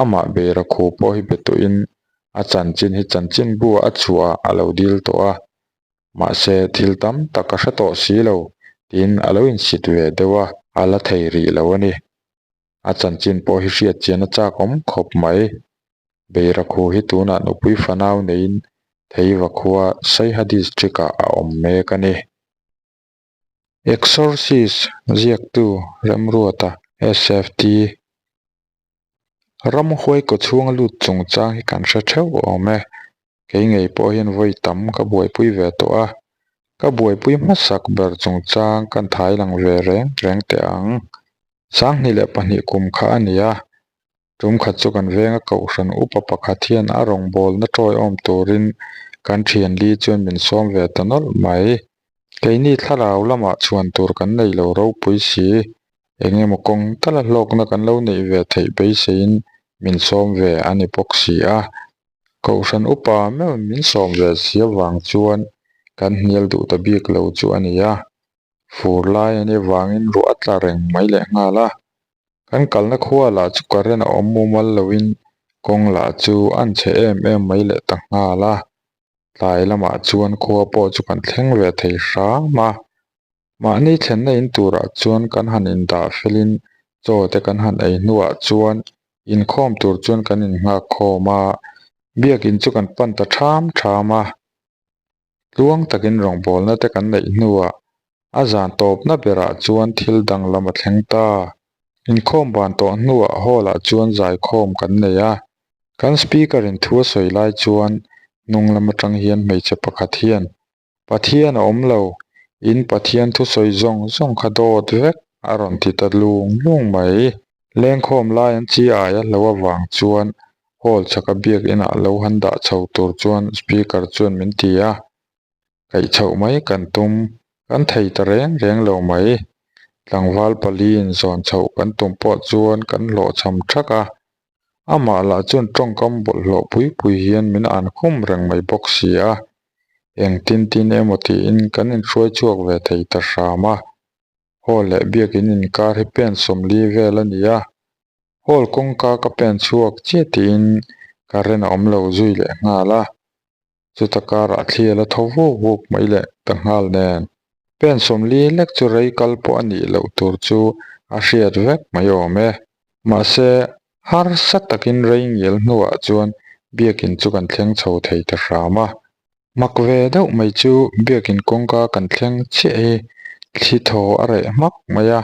amah Beira khu pawh hi be tawhin a chanchin hi chanchinbu a chhuah a lo dil tawh a, Mahse, thil tam tak a hre tawh si lo, tiin a lo insit ve deuh a, a la thei rih lo a ni. A chanchin pawh hi hriat chian a chak awm khawp mai. Beirakhu hi tunah nupui fanau neiin Theiva khua Saiha District-ah a awm mek a ni. Exorcist ziaktu Remruata, SFT. Ramhuai kaw chhunga lut chungchang hi kan hre theuh awm e. Kei ngei pawh hian vawi tam ka buaipui ve tawh a, ka buaipui hmasak ber chungchang kan thai lang ve reng reng teh ang. 2002 kum kha a ni a, tum khat chu kan venga kohhran upa pakhat hian a rawngbawlna tawiawm turin kan thianli chuan min sawm ve ta nawlh mai. Keini thlarau lamah chhuan tur kan nei lo ropui si, eng emaw kawng tala hlawkna kan lo neih ve theih beiseiin min sawm ve a ni bawk si a. Kohhran upa meuhin min sawm ve si avang chuan kan hnial duh ta bik lo chu a ni a. Fur lai a nih avangin ruah a tla reng mai leh nghal a. Kan kalna khua lah chu current a awm mumal loin kawng lah chu a anchhe em em mai leh ta nghal a. Tlai lamah chuan khua pawh chu kan thleng ve thei hram a, mahni thlenna in turah chuan kan han indah felin chaw te kan han ei hnuah chuan inkhawm tur chuan kan innghak khawm a, biakin chu kan pan ta ṭham ṭham a. Tluang takin rawngbawlna te kan neih hnuah A zan tawpna berah chuan thil danglam a thleng ta. Inkhawm ban tawh hnuah hall ah chuan zaikhawm kan nei a. Kan speaker in thu a sawi lai chuan hnung lam atang hian hmeichhe pakhat hian, Pathian a awm lo, in Pathian thusawi zawng zawng kha dawt vek a rawn ti ta lung lung mai. Lengkhawm lai an chi ai a hlo avang chuan hall chhaka biakinah lo han dah chho tur chuan speaker chuan min ti a. Kaih chhoh mai kan tum, kan thei ta reng reng lo mai. Tlangval paliin zawn chhoh kan tum pawh chuan kan hlawhchham thak a, amah lah chuan tawngkam bawlhhlawh pui pui hian min an khum reng mai bawk si a. Engtin tin emaw tiin kan inhruai chhuak ve thei ta hram a. Hall leh biakin inkar hi pen 40 vel a ni a, hall kawngka ka pen chhuak chiah tiin current a awm lo zui leh nghal a. Chuta karah thli a la tho vuk vuk mai leh ta nghal nen. Pen 40 lek chu rei kal pawh a nih loh tur chu a hriat vek mai awm e. Mahse, harsa takin rei ngial hnuah chuan biakin chu kan thleng chho thei ta hram a. Mak ve deuh mai chu biakin kawngka kan thleng chiah hi thli thaw a reh hmak mai a.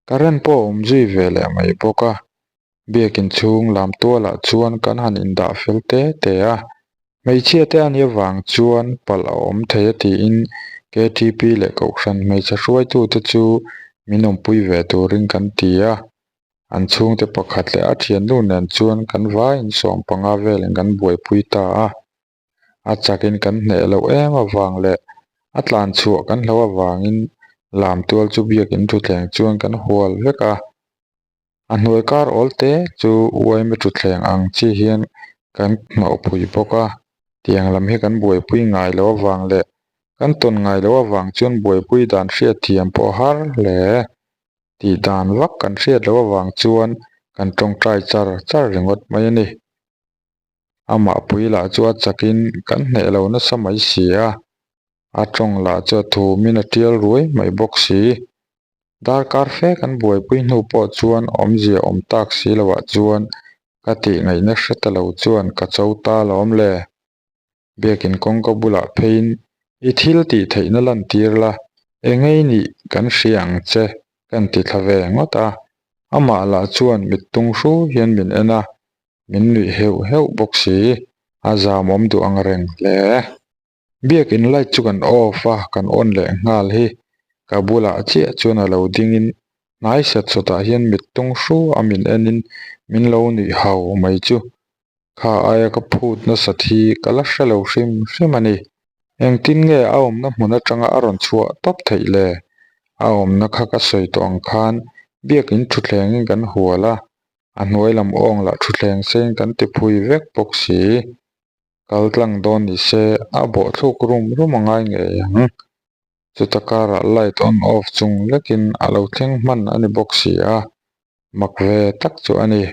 Current pawh a awm zui ve leh mai bawk a. Biakin chhung lam tualah chuan kan han indah fel te te a, hmeichhia te a nih avang chuan palh a awm thei a tiin KTP leh Kohhran hmeichhe hruaitute chu min awmpui ve turin kan ti a. An chhungte pakhat leh a thiannu nen chuan kan vaiin 15 velin kan buaipui ta a. A chakin kan hneh loh em avang leh a tlan chhuah kan hlo avangin lamtual chu biakin thutthleng chuan kan hual vek a. A hnuai kar awl te chu uaime thutthleng ang chi hian kan hnawhpui bawk a, tiang lam hi kan buaipui ngai loh avang leh kan tawn ngai loh avang chuan buaipui dan hriatthiam pawh a har hle. Tih dan vak kan hriat loh avang chuan kan tawngtai char char ringawt mai a ni. Amah pui lah chu a chakin kan hneh lo nasa mai si a, a tawng lah chu a thumin a tial ruai mai bawk si. Darkar fe kan buaipui hnu pawh chuan awmzia awm tak si loah chuan ka tih ngaihna hre ta lo chuan ka cho ta lawm le. Biakin kawngka bulah pheiin i thil tih theihna lantir la, engei nih kan hria ang che kan ti thla ve ngawt a. Amah lah chuan mittung hru hian min en a, min nuih heuh heuh bawk si, a zamawm duh ang reng hle. Biakin light chu kan off a, kan on leh nghal hi ka bulah chiah chuan a lo dingin hnai sat sawtah hian mittung hru a min enin min lo nuih hau mai chu Kha aia ka phut nasat hi ka la hre lo hrim hrim a ni. Engtin nge a awmna hmun atanga a rawn chhuah tawp theih le? A awmna kha ka sawi tawh ang khan biakin thutthlengin kan hual a, a hnuai lam awng lah thutthleng sein kan ti phui vek bawk si. Kal tlang dawn ni se a bawhthluk rum rum a ngai ngei ang. Chuta karah light on off chung lekin a lo thleng hman a ni bawk si a, mak ve tak chu a ni.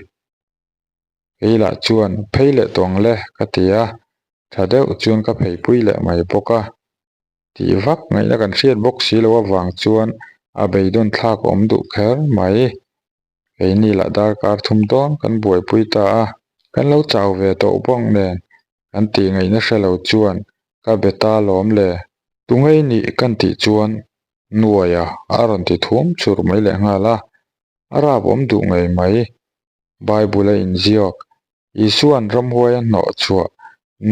Kei lah chuan phei leh tawng le ka ti a, tha deuh chuan ka pheipui leh mai bawk a. Tih vak ngaihna kan hriat bawk si loh avang chuan a beidawn thlak awm duh kher mai. Keini lah darkar thum dawn kan buaipui ta a, kan lo chau ve tawh bawk nen kan tih ngaihna hre lo chuan ka be ta lawm le. Tungei nih kan tih chuan Nuaia a rawn ti thum chur mai leh nghal a, a rap awm duh ngei mai. Bible a inziak, Isua'n ramhuai a hnawh chhuah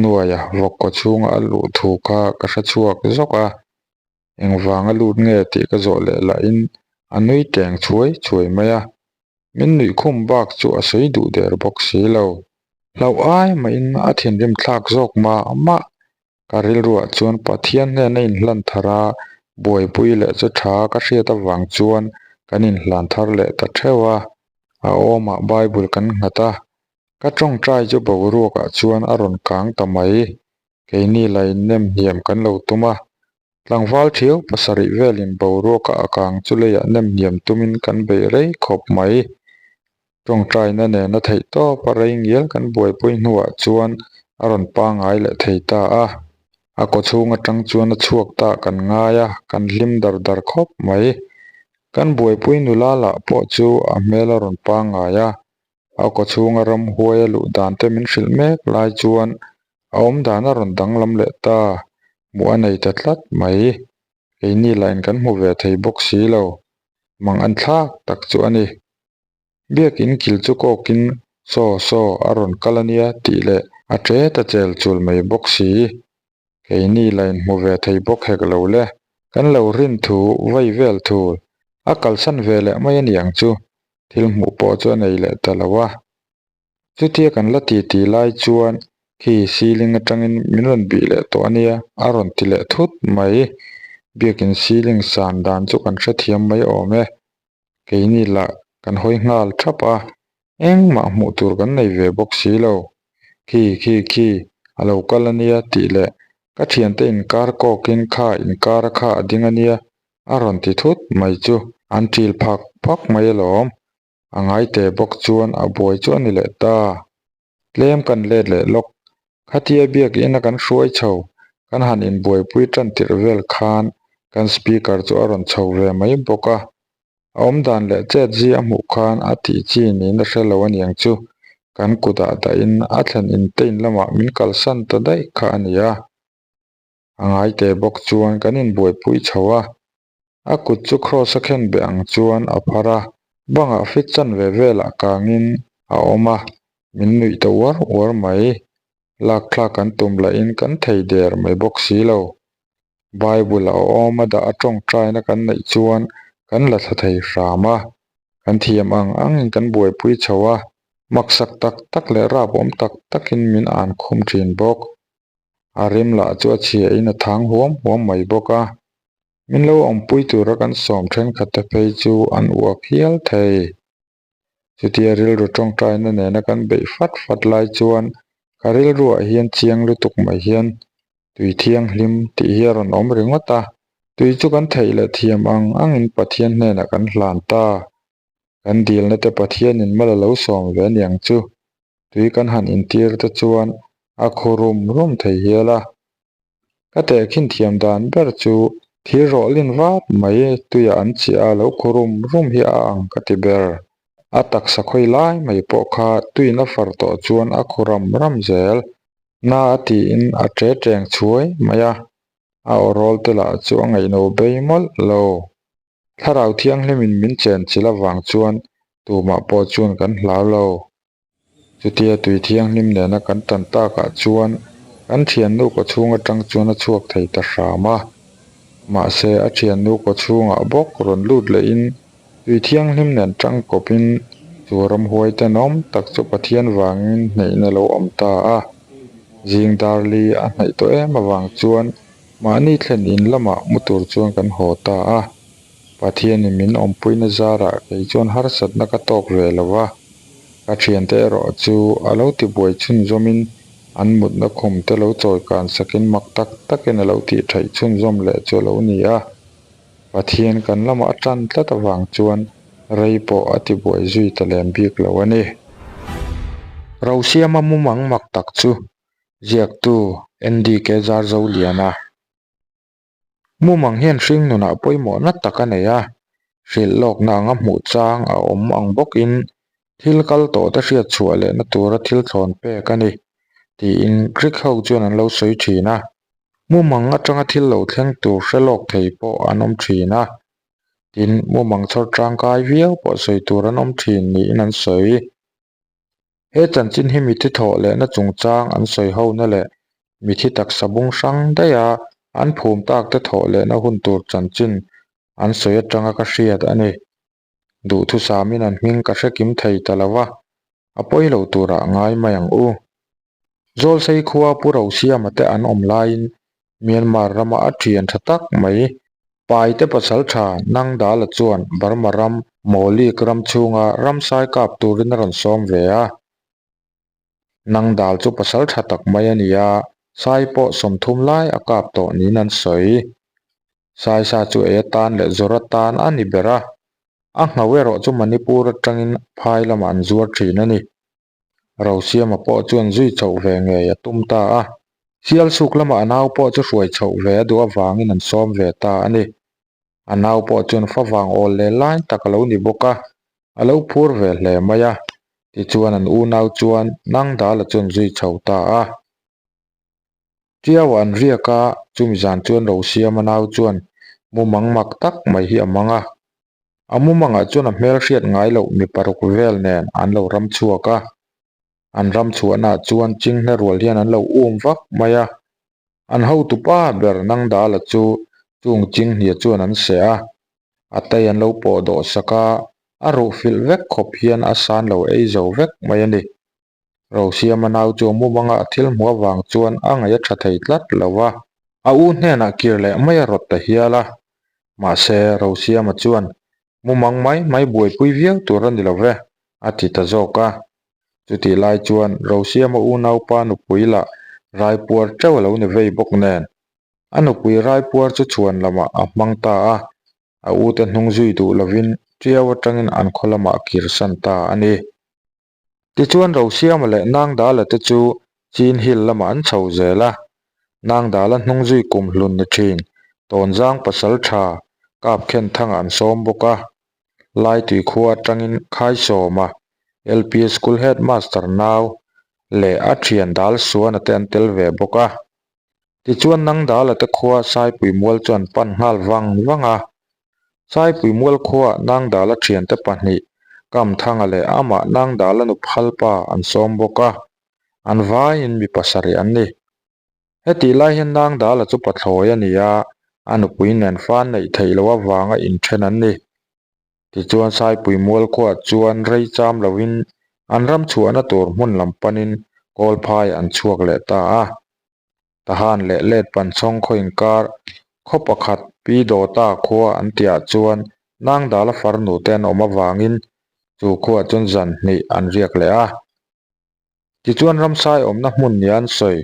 nuaia vawk kaw chhunga a luh thu kha ka hre chhuak zawk a, engvanga lut nge tih ka zawh leh lahin a nui teng chhuai chhuai mai a, min nuih khum bak chu a sawi duh der bawk si lo. Hlauh ai mahin a thinrim thlak zawk mah mah Ka rilruah chuan Pathian hnena inhlan thar a, buaipui leh chu tha ka hriat avang chuan kan inhlan thar leh ta theuh a. A awmah Bible kan nghat a, ka tawngtai chu boruakah chuan a rawn kang ta mai. Keini la innem hniam kan lo tum a, tlangval thiau pasarih velin boruaka a kang chu leiah nem hniam tumin kan beih rei khawp mai. Tawngtaina nena theih tawp a rei ngial kan buaipui hnuah chuan a rawn pangngai leh thei ta a. A kawchhung atang chuan a chhuak ta kan ngai a, kan hlim dar dar khawp mai. Kan buaipui nula lah pawh chu a hmel a rawn pangngai a, a kawchhunga ramhuai a luh dan te min hrilh mek lai chuan a awmdan a rawn danglam leh ta, hmuh a nei ta tlat mai. Keini lahin kan hmu ve thei bawk si lo, mang an thlak tak chu a ni. Biakin kil chu kawkin saw saw a rawn kal a nia tih leh a ṭe ta chel chul mai bawk si. Keini lahin hmu ve thei bawk hek lo le. Kan lo rin thu vai vel thul a kalsan ve leh mai a niang chu thil hmuh pawh chu a nei leh ta lo a. Chutia kan la ti ti lai chuan khi ceiling atangin min rawn bih leh tawh a nia a rawn ti leh thut mai. Biakin ceiling san dan chu kan hrethiam mai awm e. Keini lah kan hawi nghal thap a, engmah hmuh tur kan nei ve bawk si lo. Khi khi khi a lo kal a nia tih leh ka thiante inkar kawkin kha inkara kha a ding a nia a rawn ti thut mai chu an ṭil phak phak mai alawm. A ngai teh bawk chuan a buai chu a ni leh ta. Tlem kan let leh lawk. Khatia biakina kan hruai chho, kan han inbuaipui tan tirh vel khan kan speaker chu a rawn chho ve mai bawk a. A awmdan leh chet zi a hmuh khan a tih chi niin a hre lo aniang chu. Kan kutah dahin a thlen intein lamah min kalsan ta daih kha a ni a. A ngai teh bawk chuan kan inbuaipui chho a. A kut chu kraws a khen beh ang chuan a phar a, bangah fit chan ve velah kangin a awm a, min nuih ta uar uar mai. Lakthlak kan tum lahin kan thei der mai bawk si lo. Bible a awm a dah a tawngtaina kan neih chuan kan la thla thei hram a. Kan thiam ang angin kan buaipui chho a, maksak tak tak leh rapawm tak takin min an khum thin bawk. A rim lah chu a chhia in a thang huam huam mai bawk a. Min lo awmpui tura kan sawm thenkhat te phei chu an uak hial thei. Chutia rilru tawngtaina nena kan beih fat fat lai chuan ka rilruah hian chiang lutuk mai hian tui thianghlim tih hi a rawn awm ringawt a. Tui chu kan theih leh thiam ang angin Pathian hnenah kan hlan ta. Kan dilna te Pathianin mal a lo sawm ve aniang chu. Tui kan han intir te chuan a khu rum rum thei hial a. Ka tehkhin thiam dan ber chu thir rawhlin vat mai tuiah an chiah a lo khu rum rum hi a ang ka ti ber. A taksa khawi lai mai pawh kha tuiin a far tawh chuan a khu ram ram zel. Na a tiin a ṭe ṭeng chhuai mai a, a aw rawl te lah chu a ngaihno bei mawlh lo. Thlarau thianghlimin min chen chilh avang chuan tumah pawh chuan kan hlau lo. Chutia tui thianghlim nena kan tan takah chuan kan thiannu kawchhung atang chuan a chhuak thei ta hram a. Mahse a thiannu kawchhungah bawk rawn lut lehin tui thianghlim nen tangkawpin chu ramhuai tenawm tak chu Pathian vangin hneihna lo awm ta a. Zing darli a hnaih tawh em avang chuan Mahni thlen in lamah mu tur chuan kan haw ta a, Pathianin min awmpuina zarah kei chuan harsatna ka tawk ve lo va, ka thiante erawh chu a lo tibuai chhunzawmin an mutna khum te lo chawi kan sakin mak tak takin a lo tih theih chhunzawm leh chu a lo ni a. Pathian kan lamah a tan tlat avang chuan rei pawh a tibuai zui ta lem bik lo a ni. Rosiama mumang mak tak chu Ziaktu NDK Zarzoliana Mumang hian hring nunah pawimawhna tak a nei a, hrilh lawkna anga hmuh chang a awm ang bawkin thil kal tawh te hriat chhuah lehna tura thil thlawn pek a ni, tiin Greek ho chuan an lo sawi thin a. Mumang atanga thil lo thleng tur hre lawk thei pawh an awm thin a, tin mumang chhawr tangkai viau pawh sawi tur an awm thin niin an sawi. He chanchin hi mithi thawh lehna chungchang an sawi hona leh mithi taksa bung hrang daiha an phum takte thawh lehna hun tur chanchin an sawi atanga ka hriat a ni. Duhthusamin an hming ka hre kim thei ta lo va, a pawi lo turah ngai mai ang u. Zawlsei khua Pu Rosiama te an awm laiin Myanmar rama a thian tha tak mai Paite pasal tha Nangdala chuan Burma ram Mawlik ram chhunga ramsai kap turin a rawn sawm ve a. Nangdal chu pasal tha tak mai a ni a, sai pawh 30 lai a kap tawh niin an sawi. Saisa chu ei atan leh zawr atan a ni ber a, a ngho erawh chu Manipur atangin phai lamah an zuar thin a ni. Rosiama pawh chuan zui chhoh ve ngei a tum ta a. Sialsuk lamah a nau pawh chu hruai chhoh ve a duh avangin an sawm ve ta a ni. A nau pawh chuan favang awl leh lai tak a lo ni bawk a, a lo phur ve hle mai a. Tichuan an unau chuan Nangdala chuan zui chho ta a. Tiau an riak a, chumi zan chuan Rosiama nau chuan mumang mak tak mai hi a mang a. A mumangah chuan a hmel hriat ngai loh mi paruk vel nen an lo ram chhuak a, an ram chhuahnaah chuan chinghne rual hian an lo um vak mai a. An hotupa ber Nangdala chu chung chinghnia chuan an seh a, a tai an lo pawh dawh sak a, a ruh filh vek khawp hian a san lo ei zo vek mai a ni. Rosiama nau chu a mumanga a thil hmuh avang chuan a ngaih a tha thei tlat lo va. A u hnenah kir leh mai a rawt ta hial a. Mahse, Rosiama chuan, Mumang mai mai buaipui viau tur a ni lo ve, a ti ta zawk a. Chutih lai chuan Rosiama unaupa nupui lah raipuar teuh a lo ni vei bawk nen, a nupui raipuar chu chhuan lamah a hmang ta a. A ute hnung zui duh lovin Tiau atangin an khaw lamah a kirsan ta a ni. Tichuan Rosiama leh Nangdala te chu Chin Hill lamah an chho zel a, Nangdala hnung zui kum hlun ni thin Tawnzang pasal tha Kapkhen thangah an sawm bawk a. Laitui khua atangin Khaisawma, LP School Headmaster nau leh a thian Dal Suana te an tel ve bawk a. Tichuan Nangdala te khua Saipui mual chu an pan nghal vang vang a. Saipui mual khuaah Nangdala thiante pahnih Kamthanga leh amah Nangdala nu phalpa an sawm bawk a, an vaiin mi pasarih an ni. Hetih lai hian Nangdala chu pathlawi a ni a, a nupui nen fa neih theih loh avanga inthen an ni. Tichuan Saipui mual khuaah chuan rei cham loin an ram chhuahna tur hmun lam panin Kawlphai an chhuak leh ta a. Tahan leh let panchhawng khaw inkar khaw pakhat Pi Dawta khua an tihah chuan Nangdala farnu te an awm avangin chu khuaah chuan zan hnih an riak leh a. Tichuan ramsai awmna hmun nia an sawi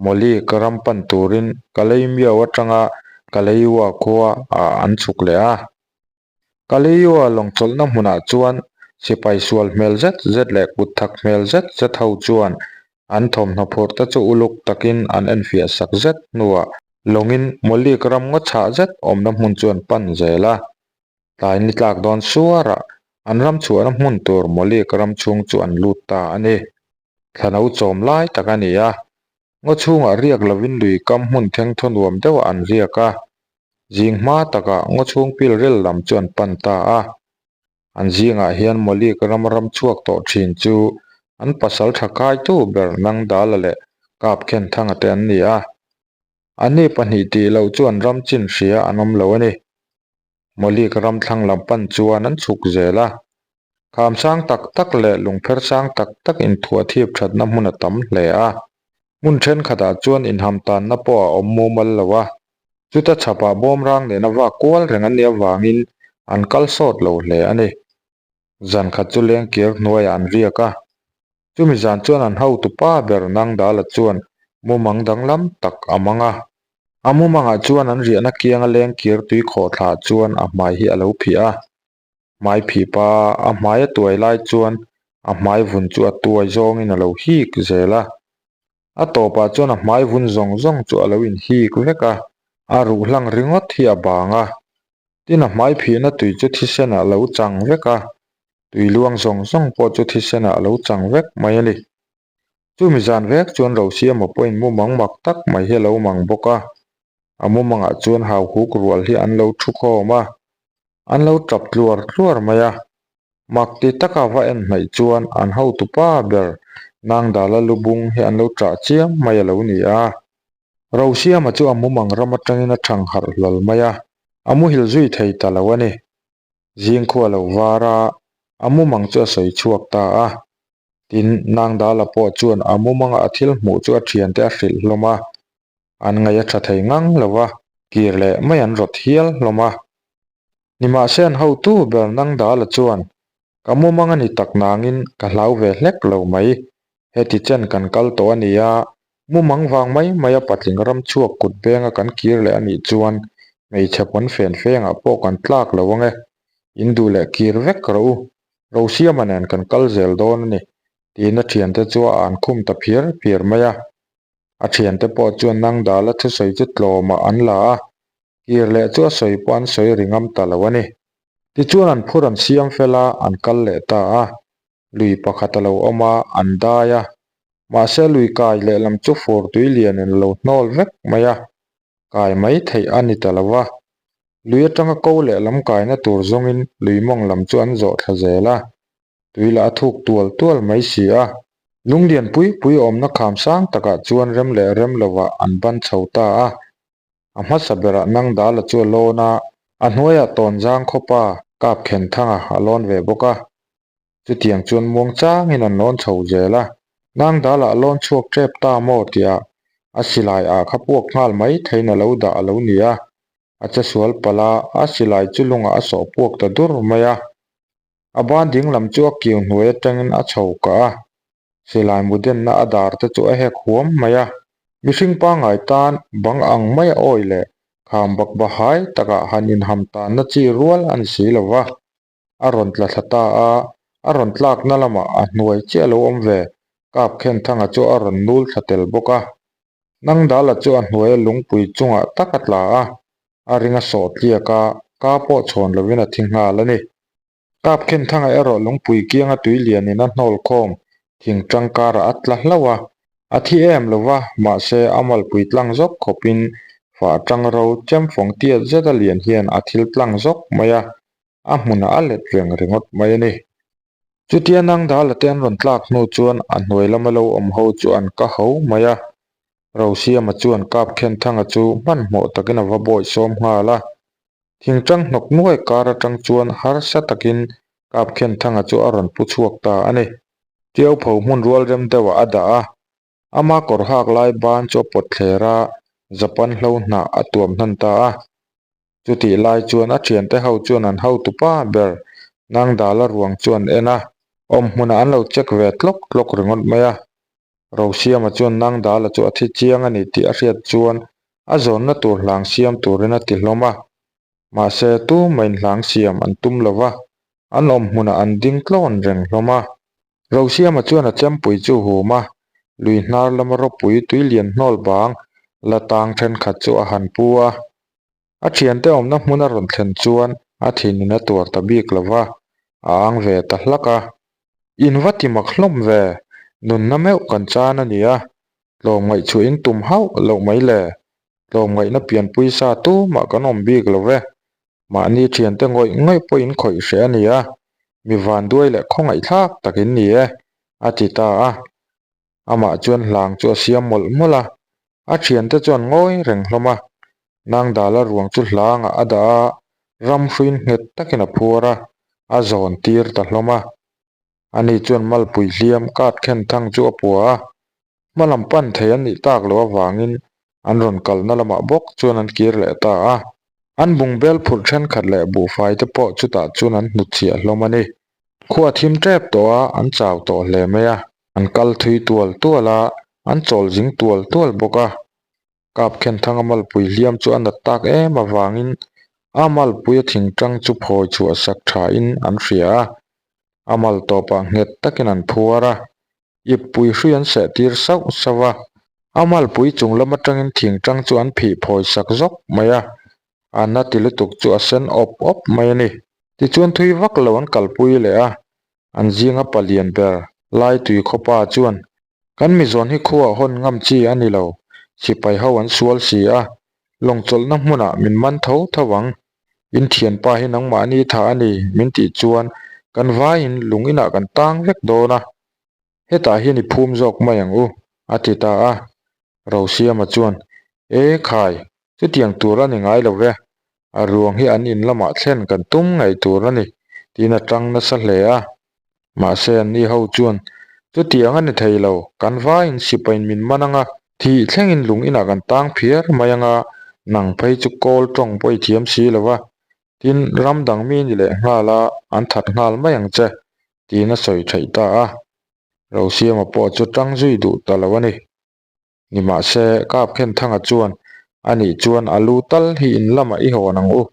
Mawli ka ram pan turin Kaleimiau atanga Kaleiua khua ah an chhuk leh a. Kaleiua lawngchawlhna hmunah chuan sipai sual hmel zet zet leh kut thak hmel zet zet ho chuan an thawmhnaw phurh te chu uluk takin an enfiah sak zet hnuah lawngin Mawlik ram ngaw chhah zet awmna hmun chu an pan zel a. Tlai ni tlak dawn suarah an ram chhuahna hmun tur Mawlik ram chhung chu an lut ta a ni. Thlano chawm lai tak a ni a, ngaw chhungah riak lovin lui kam hmun theng thaw nuam deuhah an riak a, zing hma takah ngaw chhung pil rel lam chu an pan ta a. An zingah hian Mawlik ram ram chhuak tawh thin chu an pasal tha kaitu ber Nangdala leh Kapkhenthanga te an ni a. Anni pahnih tih loh chuan ram chin hria an awm lo a ni. Mawlik ram thlang lam pan chuan an chhuk zel a. Kham sang tak tak leh lungpher sang tak tak inthuah thip thatna hmun a tam hle a. Hmun thenkhatah chuan inham tanna pawh a awm mumal lo a. Chuta chhapah bawmrang nena vak kual reng an nih avangin an kal sawt lo hle a ni. Zan khat chu lengkir hnuaiah an riak a. Chumi zan chuan an hotu pa ber Nangdala chuan mumang danglam tak a mang a. A mumangah chuan an riahna kianga lengkir tui khawh thlah chuan a hmai hi a lo phih a. Hmai phih pa a hmai a tuai lai chuan a hmai vun chu a tuai zawngin a lo hik zel a. A tawpah chuan a hmai vun zawng zawng chu a lo inhik vek a, a ruh hlang ringawt hi a bang a. Tin a hmai phihna tui chu thisenah a lo chang vek a, tui luang zawng zawng pawh chu thisenah a lo chang vek mai a ni. Chumi zan vek chuan Rosiama pawhin mumang mak tak mai hi a lo mang bawk a, a mumangah chuan hauhuk rual hi an lo thu khawm a, an lo tap tluar tluar mai a. Mak ti taka va en hnaih chuan an hotupa ber Nangdala lubung hi an lo ṭah chiam mai a lo ni a. Rosiama chu a mumang ram atangin a thang harh hlawl mai a, a muhil zui thei ta lo a ni. Zing khua lo var a, a mumang chu a sawi chhuak ta a. Tin, Nangdala pawh chuan a mumanga a thil hmuh chu a thiante a hrilh hlawm a. An ngaih a tha thei ngang lo va, kir leh mai an rawt hial hlawm a. Nimahse an hotu ber Nangdala chuan, Ka mumang a ni tak nangin ka hlau ve hlek lo mai. Heti chen kan kal tawh a nia, mumang vang mai mai a patling ram chhuak kut benga kan kir leh a nih chuan hmeichhe pawn fen fengah pawh kan tlak lo ange. In duh leh kir vek rawh u. Rosiama nen kan kal zel dawn a ni, tiin a thiante chu a an khum ta phiar phiar mai a. A thiante pawh chuan Nangdala thusawi chu tlawmah an la a, Kir leh chu a sawi pawh an sawi ri ngam ta lo a ni. Tichuan an phur an siam fel a, an kal leh ta a. Lui pakhat a lo awm a, an dai a. Mahse lui kai lehlam chu fur tui lianin a lo hnawl vek mai a, kai mai theih a ni ta lo va. Lui atanga ko lehlam kaina tur zawngin lui mawng lam chu an zawh thla zel a. Tui lah a thuk tual tual mai si a. Lunglian pui pui awmna kham sang takah chuan rem leh rem lovah an ban chho ta a. A hmasa berah Nangdala chu a lawn a, a hnuaiah Tawnzang khawpa kap Khenthanga a lawn ve bawk a. Chutiang chuan muang changin an lawn chho zel a, Nangdala a lawn chhuak tep ta maw tihah a silai ah kha puak nghal mai theiin a lo dah a lo ni a. A che sual palh a, a silai chu lungah a sawh puak ta dur mai a. A ban ding lam chu a kiu hnuai atangin a chho kah a, silai mudenna a dar te chu a hek huam mai a. Mihring pangngai tan bang ang mai a awi leh kham bak bahai takah han inham tanna chi rual a ni si lo va. A rawn tla thla ta a, a rawn tlakna lamah a hnuai chiah a lo awm ve, kap Khenthanga chu a rawn nul thla tel bawk a. Nangdala chu a hnuaia lungpui chungah tak a tla a, a ring a sawh tliak a, ka pawh chhawn lovin a thi nghal a ni. Kap Khenthanga erawh lungpui kianga tui lianin a hnawl khawm thing tangkarah a tla hlauh a, a thi em lo va, mahse a malpui tlang zawk khawpin fah tang ro chemfawng tiat zeta lian hian a thil tlang zawk mai a, a hmunah a let reng ringawt mai a ni. Chutia Nangdala te an rawn tlak hnu chuan a hnuai lama lo awm ho chu an ka ho mai a, Rosiama chuan Kapkhenthanga chu hmanhmawh takin a va bawi sawm nghal a. Thingtang hnawk nuai kar atang chuan harsa takin Kapkhenthanga chu a rawn pu chhuak ta a ni. Tiaupho hmun rual rem deuhah a dah a, ama kawr hak lai ban chu a pawt thler a, Japan hlo hnah a tuam hnan ta a. Chutih lai chuan a thiante ho chuan an hotupa ber Nangdala ruang chu an en a, awm hmunah an lo check ve tlawk tlawk ringawt mai a. Rosiama chuan Nangdala chu a thi chiang a ni tih a hriat chuan a zawnna tur hlang siam turin a ti hlawm a. Mahse, tumahin hlang siam an tum lo va, an awm hmunah an ding tlawn reng hlawm a. Rosiama chuan a chempui chu hum a, lui hnar lama ropui tui lian hnawl bang la tang thenkhat chu a han pu a. A thiante awmna hmun a rawn thlen chuan a thinin a tuar ta bik lo va, a ang ve ta hlak a. In va ti mak hlawm ve, nunna meuh kan chan a nia, tlawmngaih chhuah in tum hauh loh mai le, tlawmngaihna pianpui sa tumah kan awm bik lo ve, mahni thiante ngawih ngawih pawh in khawih hreh a nia, mi vanduai leh khawngaihthlak tak in ni e, a ti ta a. Amah chuan hlang chu a siam mawlh mawlh a, a thiante chuan ngawi reng hlawm a. Nangdala ruang chu hlangah a dah a, ram hruin nghet takin a phuar a, a zawn tir ta hlawm a. Ani chuan malpui hliam kat khen thang chu a pua a, hma lam pan thei an nih tak loh avangin an rawn kalna lamah bawk chuan an kir leh ta a. An bungbel phurh thenkhat leh buhfai te pawh chutah chuan an hnutchhiah hlawm a ni. Khua thim tep tawh a, an chau tawh hle mai a. An kal thui tual tual a, an chawl zing tual tual bawk a. Kapkhenthanga malpui hliam chu a nat tak em avangin a malpuia thingtang chu phawi chhuah sak thain an hria a. A mal tawpah nghet takin an phuar a, ippui hrui an seh tir sauh sauh a. A malpui chung lam atangin thingtang chu an phih phawi sak zawk mai a, a na ti lutuk chu a sen awp awp mai a ni. Tichuan thui vak lo an kalpui leh a, an zinga palian ber Laitui khawpa chuan Kan mizawn hi khuaah hawn ngam chi a ni lo, sipai ho an sual si a, lawng chawlhna hmunah min man tho tho ang. In thianpa hi nangmahni tha a ni min tih chuan kan vaiin lung inah kan tang vek dawn a, hetah hian i phum zawk mai ang u, a ti ta a. Rosiama chuan, E khai, chutiang tur a ni ngai lo ve, a ruang hi an in lamah thlen kan tum ngei tur a ni, tiin a tang nasa hle a. Mahse anni ho chuan, Chutiang a ni thei lo, kan vaiin sipain min man ang a, thih thlengin lung inah kan tang phiar mai ang a, nang phei chu kawl tawng pawh i thiam si lo va, tin ram dang mi ni leh nghal a, an that nghal mai ang che, tiin a sawi theih ta a. Rosiama pawh chu tang zui duh ta lo a ni. Nimahse, Kapkhenthanga chuan, Anih chuan a lu tal hi in lamah i hawn ang u,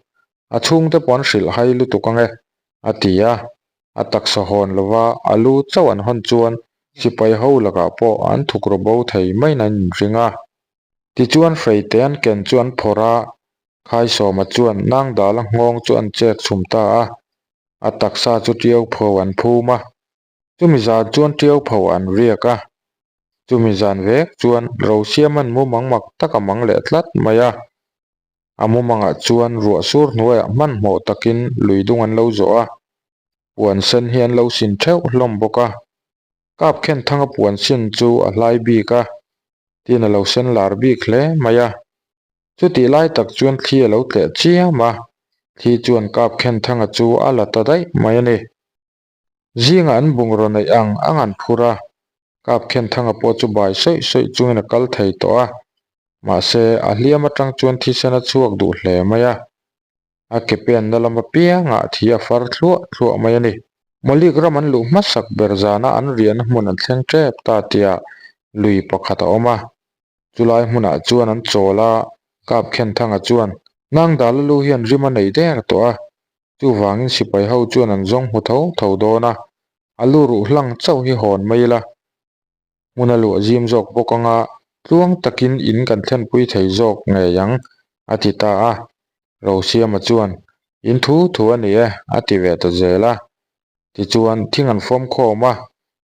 a chhungte pawh an hrilh hai lutuk ang e, a ti a. A taksa hawn lova a lu chauh an hawn chuan sipai ho lakah pawh an thuk rawh bo thei maiin an inring a. Tichuan hreite an ken chu an phawrh a, Khaisawma chuan Nangdala nghawng chu an chek chhum ta a, a taksa chu tiau pho an phum a. Chumi zan chuan ṭiau pho an riak a, chumi zan vek chuan Rosiaman mumang mak tak a mang leh tlat mai a. A mumangah chuan ruah sur hnuaiah hmanhmawh takin lui dung an lo zawh a, puan sen hi an lo sin theuh hlawm bawk a. Kapkhenthanga puan sin chu a hlai bik a, tin a lo sen lar bik hle mai a. Chutih lai tak chuan thli a lo tleh chiam a, thli chuan Kapkhenthanga chu a la ta daih mai a ni. Zingah an bungraw neih ang ang an phur a, Kapkhenthanga pawh chu bai sawih sawih chungin a kal thei tawh a, mahse a hliam atang chuan thisen a chhuak duh hle mai a, a ke penna lam apiangah thi a far thluah thluah mai a ni. Mawlik ram an luh hmasak ber zana an riahna hmun an thleng tep ta tihah lui pakhat a awm a, chulai hmunah chuan an chawl a, Kapkhenthanga chuan, Nangdala lu hian rim a nei der tawh a, Chuvangin sipai ho chuan an zawng hmu tho tho dawn a, a lu ruh hlang chauh hi hawn mai ila. Hmun a luah zim zawk bawk anga tluang takin in kan thlenpui thei zawk ngei ang, a ti ta a. Rosiama chuan, In thu thu a ni e, a ti ve ta zel a. Tichuan, thing an fawm khawm a,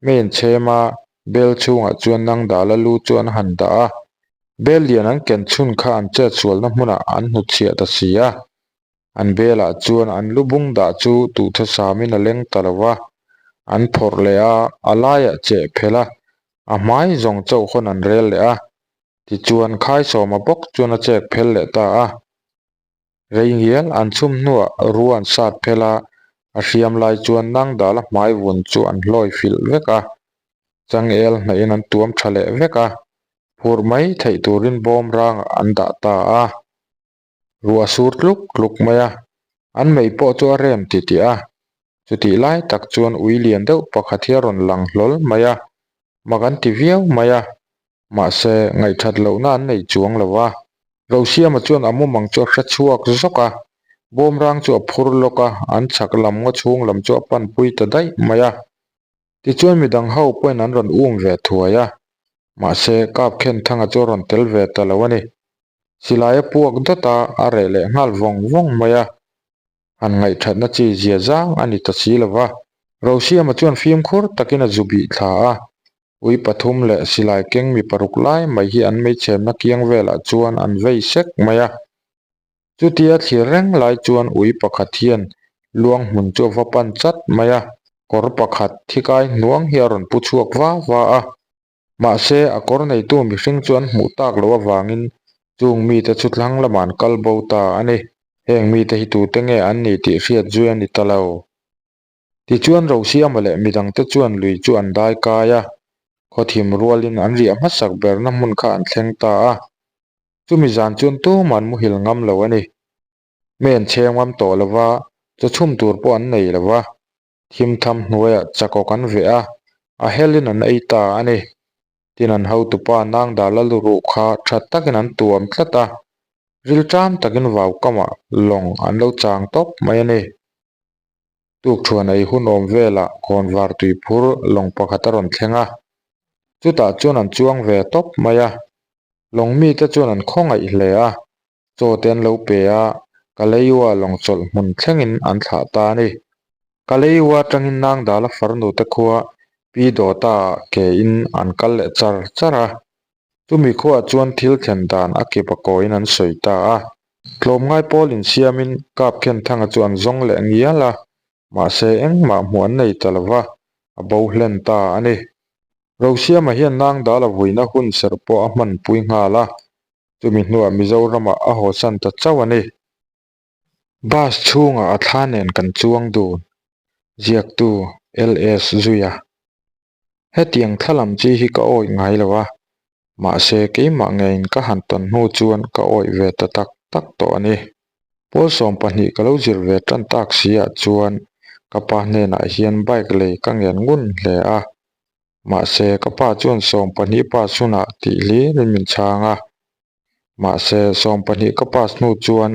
mei an chhem a, bel chhungah chuan Nangdala lu chu an han dah a. Bel lian an ken chhun kha an chetsualna hmunah an hnutchhiah ta si a. An belah chuan an lu bung dah chu tuhthasamin a leng ta lo va, an phawrh leh a, a laiah cheh phelh a, a hmai zawng chauh hawn an rel leh a. Tichuan, Khaisawma bawk chuan a chek phel leh ta a. Rei ngial an chhum hnuah rua an sat phel a, a hriam lai chuan Nangdala hmai vun chu an hlawi filh vek a, changel hnahin an tuam tha leh vek a, phurh mai theih turin bawm rangah an dah ta a. Ruah sur tluk tluk mai a, an mei pawh chu a rem titih a, Chutih lai tak chuan ui lian deuh pakhat hi a rawn lang hlawl mai a, mak an ti viau mai a, mahse ngaihthat lohna an nei chuang lo a. Rosiama chuan a mumang chu a hre chhuak zawk a, bawmrang chu a phur lawk a, an chhak lam ngaw chhung lam chu a panpui ta daih mai a. Tichuan midang ho pawhin an rawn um ve thuai a, mahse Kapkhenthanga chu a rawn tel ve ta lo a ni. Silai a puak dawt a, a reh leh nghal vawng vawng mai a. Han ngaihthatna chi zia zang a ni ta si lo va. Rosiama chuan fimkhur takin a zu bih thla a, ui pathum leh silai keng mi paruk lai mai hi an meichhemna kiang velah chuan an vei sek mai a. Chutia thlir reng lai chuan ui pakhat hian luang hmun chu a va pan chat mai a, kawr pakhat thikai hnuang hi a rawn pu chhuak va va a. Mahse, a kawr neitu mihring chu an hmuh tak loh avangin chung mite chu thlang lamah an kal bo ta a ni. Heng mite hi tute nge an ni tih hriat zui a ni ta lo. Tichuan Rosiama leh midangte chuan lui chu an dai kai a, khawthim rualin an riah hmasak berna hmun kha an thleng ta a. Chumi zan chuan tumah an muhil ngam lo a ni. Mei an chheng ngam tawh lo va, chaw chhum tur pawh an nei lo va. Thimtham hnuaiah chakawk an veh a, a helin an ei ta a ni. Tin an hotupa Nangdar Laluruh kha tha takin an tuam tlat a, rilṭam takin vaukamah lawng an lo chang tawp mai a ni. Tukthuan ei hun awm velah khawnvar tuiphur lawng pakhat a rawn thleng a, chutah chuan an chuang ve tawp mai a. Lawng mite chuan an khawngaih hle a, Chaw te an lo pe a, Kaleiwa lawng chawlh hmun thlengin an thlah ta a ni. Kaleiwa atangin Nangdala farnu te khua Pi Dawta ah ke in an kal leh char char a. Chumi khuaah chuan thil thlen dan a kip a kawiin an sawi ta a. Tlawmngai pawl insiamin Kapkhenthanga chu an zawng leh ngial a, mahse engmah hmuh an nei ta lova, a bo hlen ta a ni. Rosiama hian Nangdala vuina hun serh pawh a hmanpui nghal a, Chumi hnuah Mizoramah a hawsan ta chauh a ni. Bus chhungah a thla nen kan chuang dun, ziaktu LS Zuia. Hetiang thla lam chi hi ka awih ngai lo a, mahse keimah ngeiin ka han tawn hnu chuan ka awih ve ta tak tak tawh a ni. Pawl 12 ka lo zir ve tan tak si ah chuan ka pa hnenah hian bike lei ka ngen ngun hle a, Mahse, ka pa chuan 12 pass hunah tih hlirin min chhang a. Mahse, 12 ka pass hnu chuan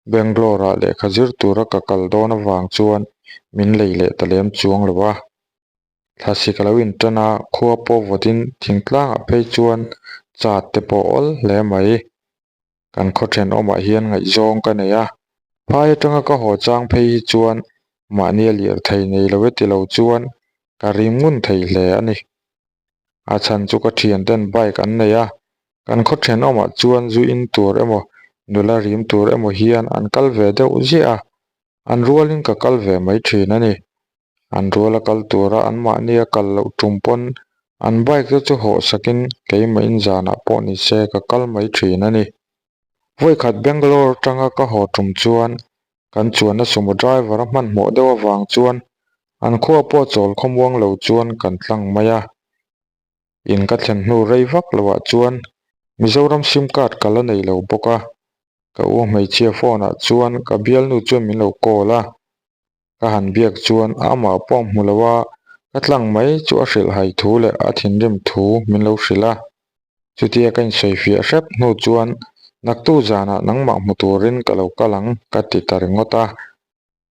Bangalore-ah lehkha zir tura ka kal dawn avang chuan min lei leh ta lem chuang lo a. Thlasi ka lo intan a, khua pawh vawtin thingtlangah phei chuan chat te pawh awl hle mai. Kan khaw thenawmah hian ngaihzawng ka nei a, phai atanga ka haw chang phei hi chuan mahnia lirthei nei lo e ti lo chuan ka rim ngun thei hle a ni. A chhan chu ka thianten bike an nei a, kan khaw thenawmah chuan zu in tur emaw nula rim tur emaw hian an kal ve deuh ziah a, an rualin ka kal ve mai thin a ni. An ruala kal tura anmahnia kal loh tum pawn an bike te chu hawh sakin keimahin zanah pawh ni se ka kal mai thin a ni. Vawikhat Bangalore atanga ka haw tum chuan kan chuanna sumo driver a hmanhmawh deuh avang chuan an khua pawh chawl khawmuang lo chuan kan tlang mai a. In ka thlen hnu rei vak loah chuan Mizoram sim card ka la nei lo bawk a, ka u hmeichhia phone ah chuan ka bialnu chuan min lo call a. Ka han biak chuan amah pawh hmu lo a, ka tlang mai chu a hrilh hai thu leh a thinrim thu min lo hrilh a. Chutia ka insawifiah hrep hnu chuan naktu zanah nangmah hmu turin ka lo kal ang ka ti ta ringawt a,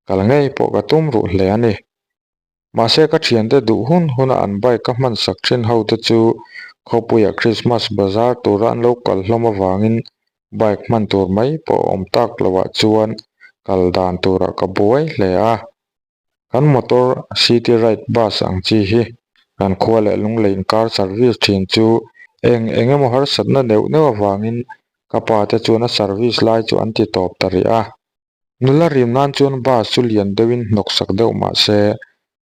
kal ngei pawh ka tum ruh hle a ni. Mahse ka thiante duh hun huna an bike ka hman sak thin ho te chu khawpuiah Christmas bazar tura an lo kal hlawm avangin bike hman tur mai pawh a awm tak loah chuan kal dan turah ka buai hle a. Kan motor city ride bus ang chi hi kan khua leh lunglei inkar service thin chu eng eng emaw harsatna neuh neuh avangin ka pa te chuan a service lai chu an ti tawp ta rih a. Nula rim nan chuan bus chu lian deuhin hnawksak deuh mah se,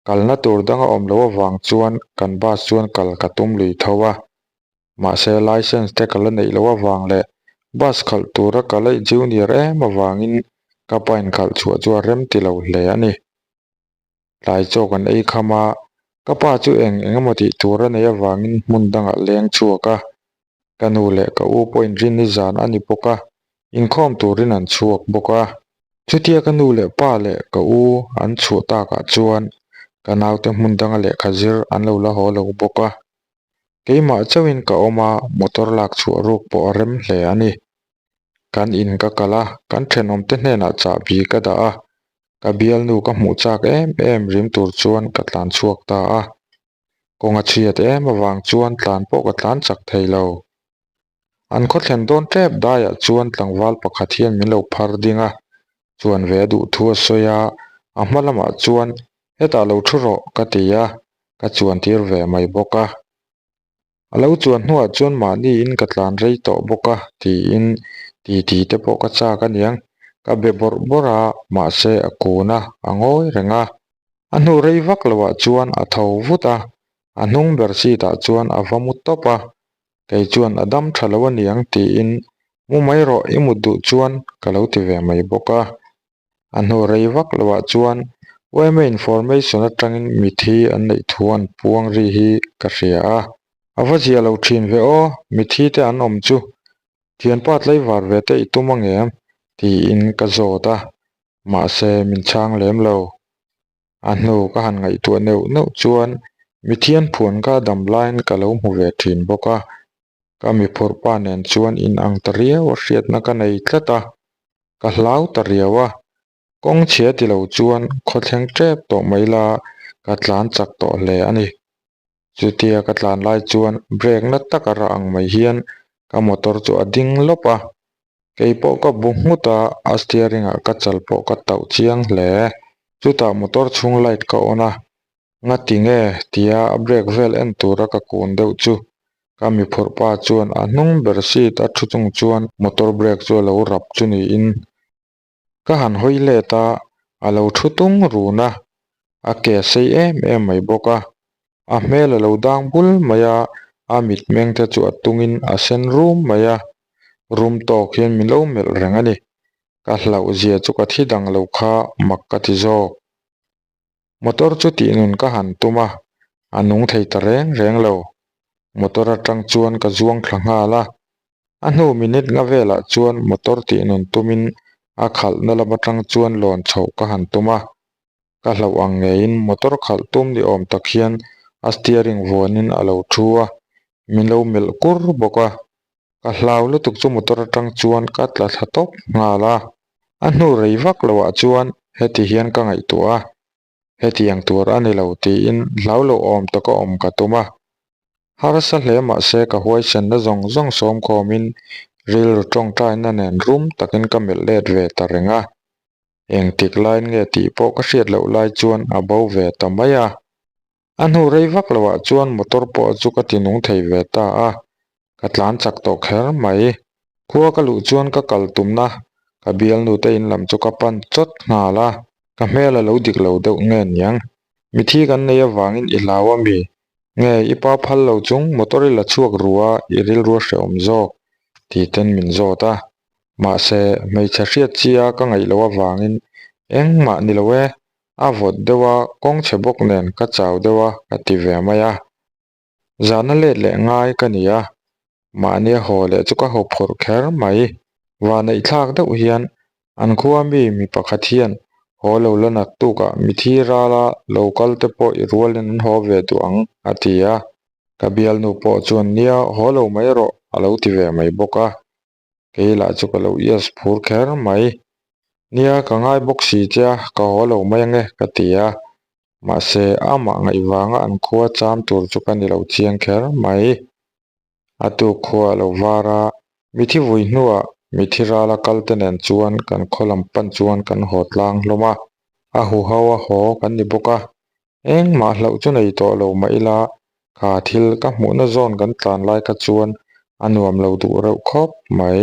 kalna tur dang a awm loh avang chuan kan bus chuan kal ka tum lui tho a. Mahse license te ka la neih loh avang leh bus khalh tura ka la junior em avangin. Ka pa in khalh chhuah chu a rem ti lo hle a ni. Tlai chaw kan ei kham a, ka pa chu eng eng emaw tih tur a neih avangin hmun dangah leng chhuak a. Ka nu leh ka u pawh inrinni zan a ni bawk a, inkhawm turin an chhuak bawk a. Chutia ka nu leh pa leh ka u an chhuah takah chuan ka naute hmun danga lehkha zir an lo la haw lo bawk a. Keimah chauhin ka awm a, motor lak chhuah ruk pawh a rem hle a ni. Kan in ka kal a, kan thenawmte hnenah chahbi ka dah a, ka bialnu ka hmuh chak em em rim tur chuan ka tlan chhuak ta a. Kawng a chhiat em avang chuan tlan pawh ka tlan chak thei lo. An khaw thlen dawn tep daiah chuan tlangval pakhat hian min lo phar ding a, chuan ve a duh thu a sawi a, a hma lamah chuan hetah lo thu rawh ka ti a, ka chuan tir ve mai bawk a. A lo chuan hnuah chuan mahniin ka tlan rei tawh bawk a tiin titi te pawh ka chak aniang. Ka be bawrh bawrh a, mahse a kun a, a ngawi reng a. A hnu rei vak loah chuan a tho vut a, a hnung ber seat ah chuan a va mu tawp a. Kei chuan a dam tha lo aniang tiin mu mai rawh i mut duh chuan ka lo ti ve mai bawk a. A hnu rei vak loah chuan yma information atangin mithi an neih thu an puang ri hi ka hria a. A va zia lo thin ve aw, mithi te an awm chu thianpa tlaivar ve te i tum angem? tiin ka zawt a, mahse min chhang lem lo. A hnu ka han ngaihtuah neuh neuh chuan mithian phuan ka dam laiin ka lo hmu ve thin bawk a, ka mi phurhpa nen chuan inang ta riau a hriatna ka nei tlat a, ka hlau ta riau a, kawng chhia ti lo chuan khawthleng tep tawh mai la ka tlan chak tawh hle a ni. Chutia ka tlan lai chuan brake na taka rah ang mai hian ka motor chu a ding lawp a, kei pawh ka bu nghut a, a steering ah ka chal pawh ka tauh chiang hle. Chutah motor chhung light ka on a, Ngati nge? tia a brake vel en tura ka kun deuh chu ka mi phurh pa chuan a hnung ber seat a thu chung chuan motor brake chu a lo rap chu niin ka han hawi let a, a lo thu tung run a, a ke sei em em mai bawk a, a hmel a lo dang bul mai a, a mitmeng te chu a tungin a sen rum mai a, rum tawk hian min lo melh reng a ni, ka hlauh zia chu ka thi dang lo kha mak ka ti zawk. Motor chu tih nun ka han tum a, a nung thei ta reng reng lo. Motor atang chuan ka zuang thla nghal a, a hnu minute nga velah chuan motor tih nun tumin a khalhna lam atang chuan lawn chhoh ka han tum a. Ka hlauh ang ngeiin motor khalh tum ni awm tak hian a steering vuanin a lo thu a, min lo melh kur bawk a. Ka hlau lutuk chu motor atang chuan ka tla thla tawp nghal a. A hnu rei vak loah chuan heti hian ka ngaihtuah a, hetiang tur a ni lo tiin hlau lo awm taka awm ka tum a. Harsa hle mahse ka huaisenna zawng zawng sawmkhawmin rilru tawngtaina nen rum takin ka melh let ve ta reng a. Engtik laiin nge tih pawh ka hriat loh lai chuan a bo ve ta mai a. A hnu rei vak loah chuan motor pawh chu ka ti nung thei ve ta a, ka tlan chak tawh kher mai. Khua ka luh chuan ka kal tumna ka bialnu te in lam chu ka pan chawt nghal a, ka hmel a lo dik lo deuh nge niang. Mithi kan nei avangin i hlau a mi? Nge i pa phal lo chung motor i la chhuak ru a i rilru a hrehawm zawk? Tih ten min zawt a. Mahse hmeichhe hriat chi a ka ngaih loh avangin engmah ni lo e, A vawt deuh a, kawng chhe bawk nen ka chau deuh a ka ti ve mai a. Zahna let leh ngai ka ni a, mahnia haw leh chu ka haw phurh kher mai. Vahneih thlak deuh hian an khua mi mi pakhat hian haw lo la naktukah mithi rala lo kal te pawh i rualin an haw ve duh ang a ti a. Ka bialnu pawh chuan nia haw lo mai rawh a lo ti ve mai bawk a. Kei lah chu ka lo ias phur kher mai. Nia, ka ngai bawk si che a, ka haw lo mai ange, ka ti a. Mahse, amah ngaih vanga an khua cham tur chu ka ni lo chiang kher mai. A tuk khua a lo var a, mithi vui hnuah mithi rala kal te nen chuan kan khaw lam pan chuan kan haw tlang hlawm a. A huho a haw kan ni bawk a, Engmah hlauh chu nei tawh lo mah ila, kha thil ka hmuhna zawn kan tlan lai kha chuan a nuam lo duh reuh khawp mai.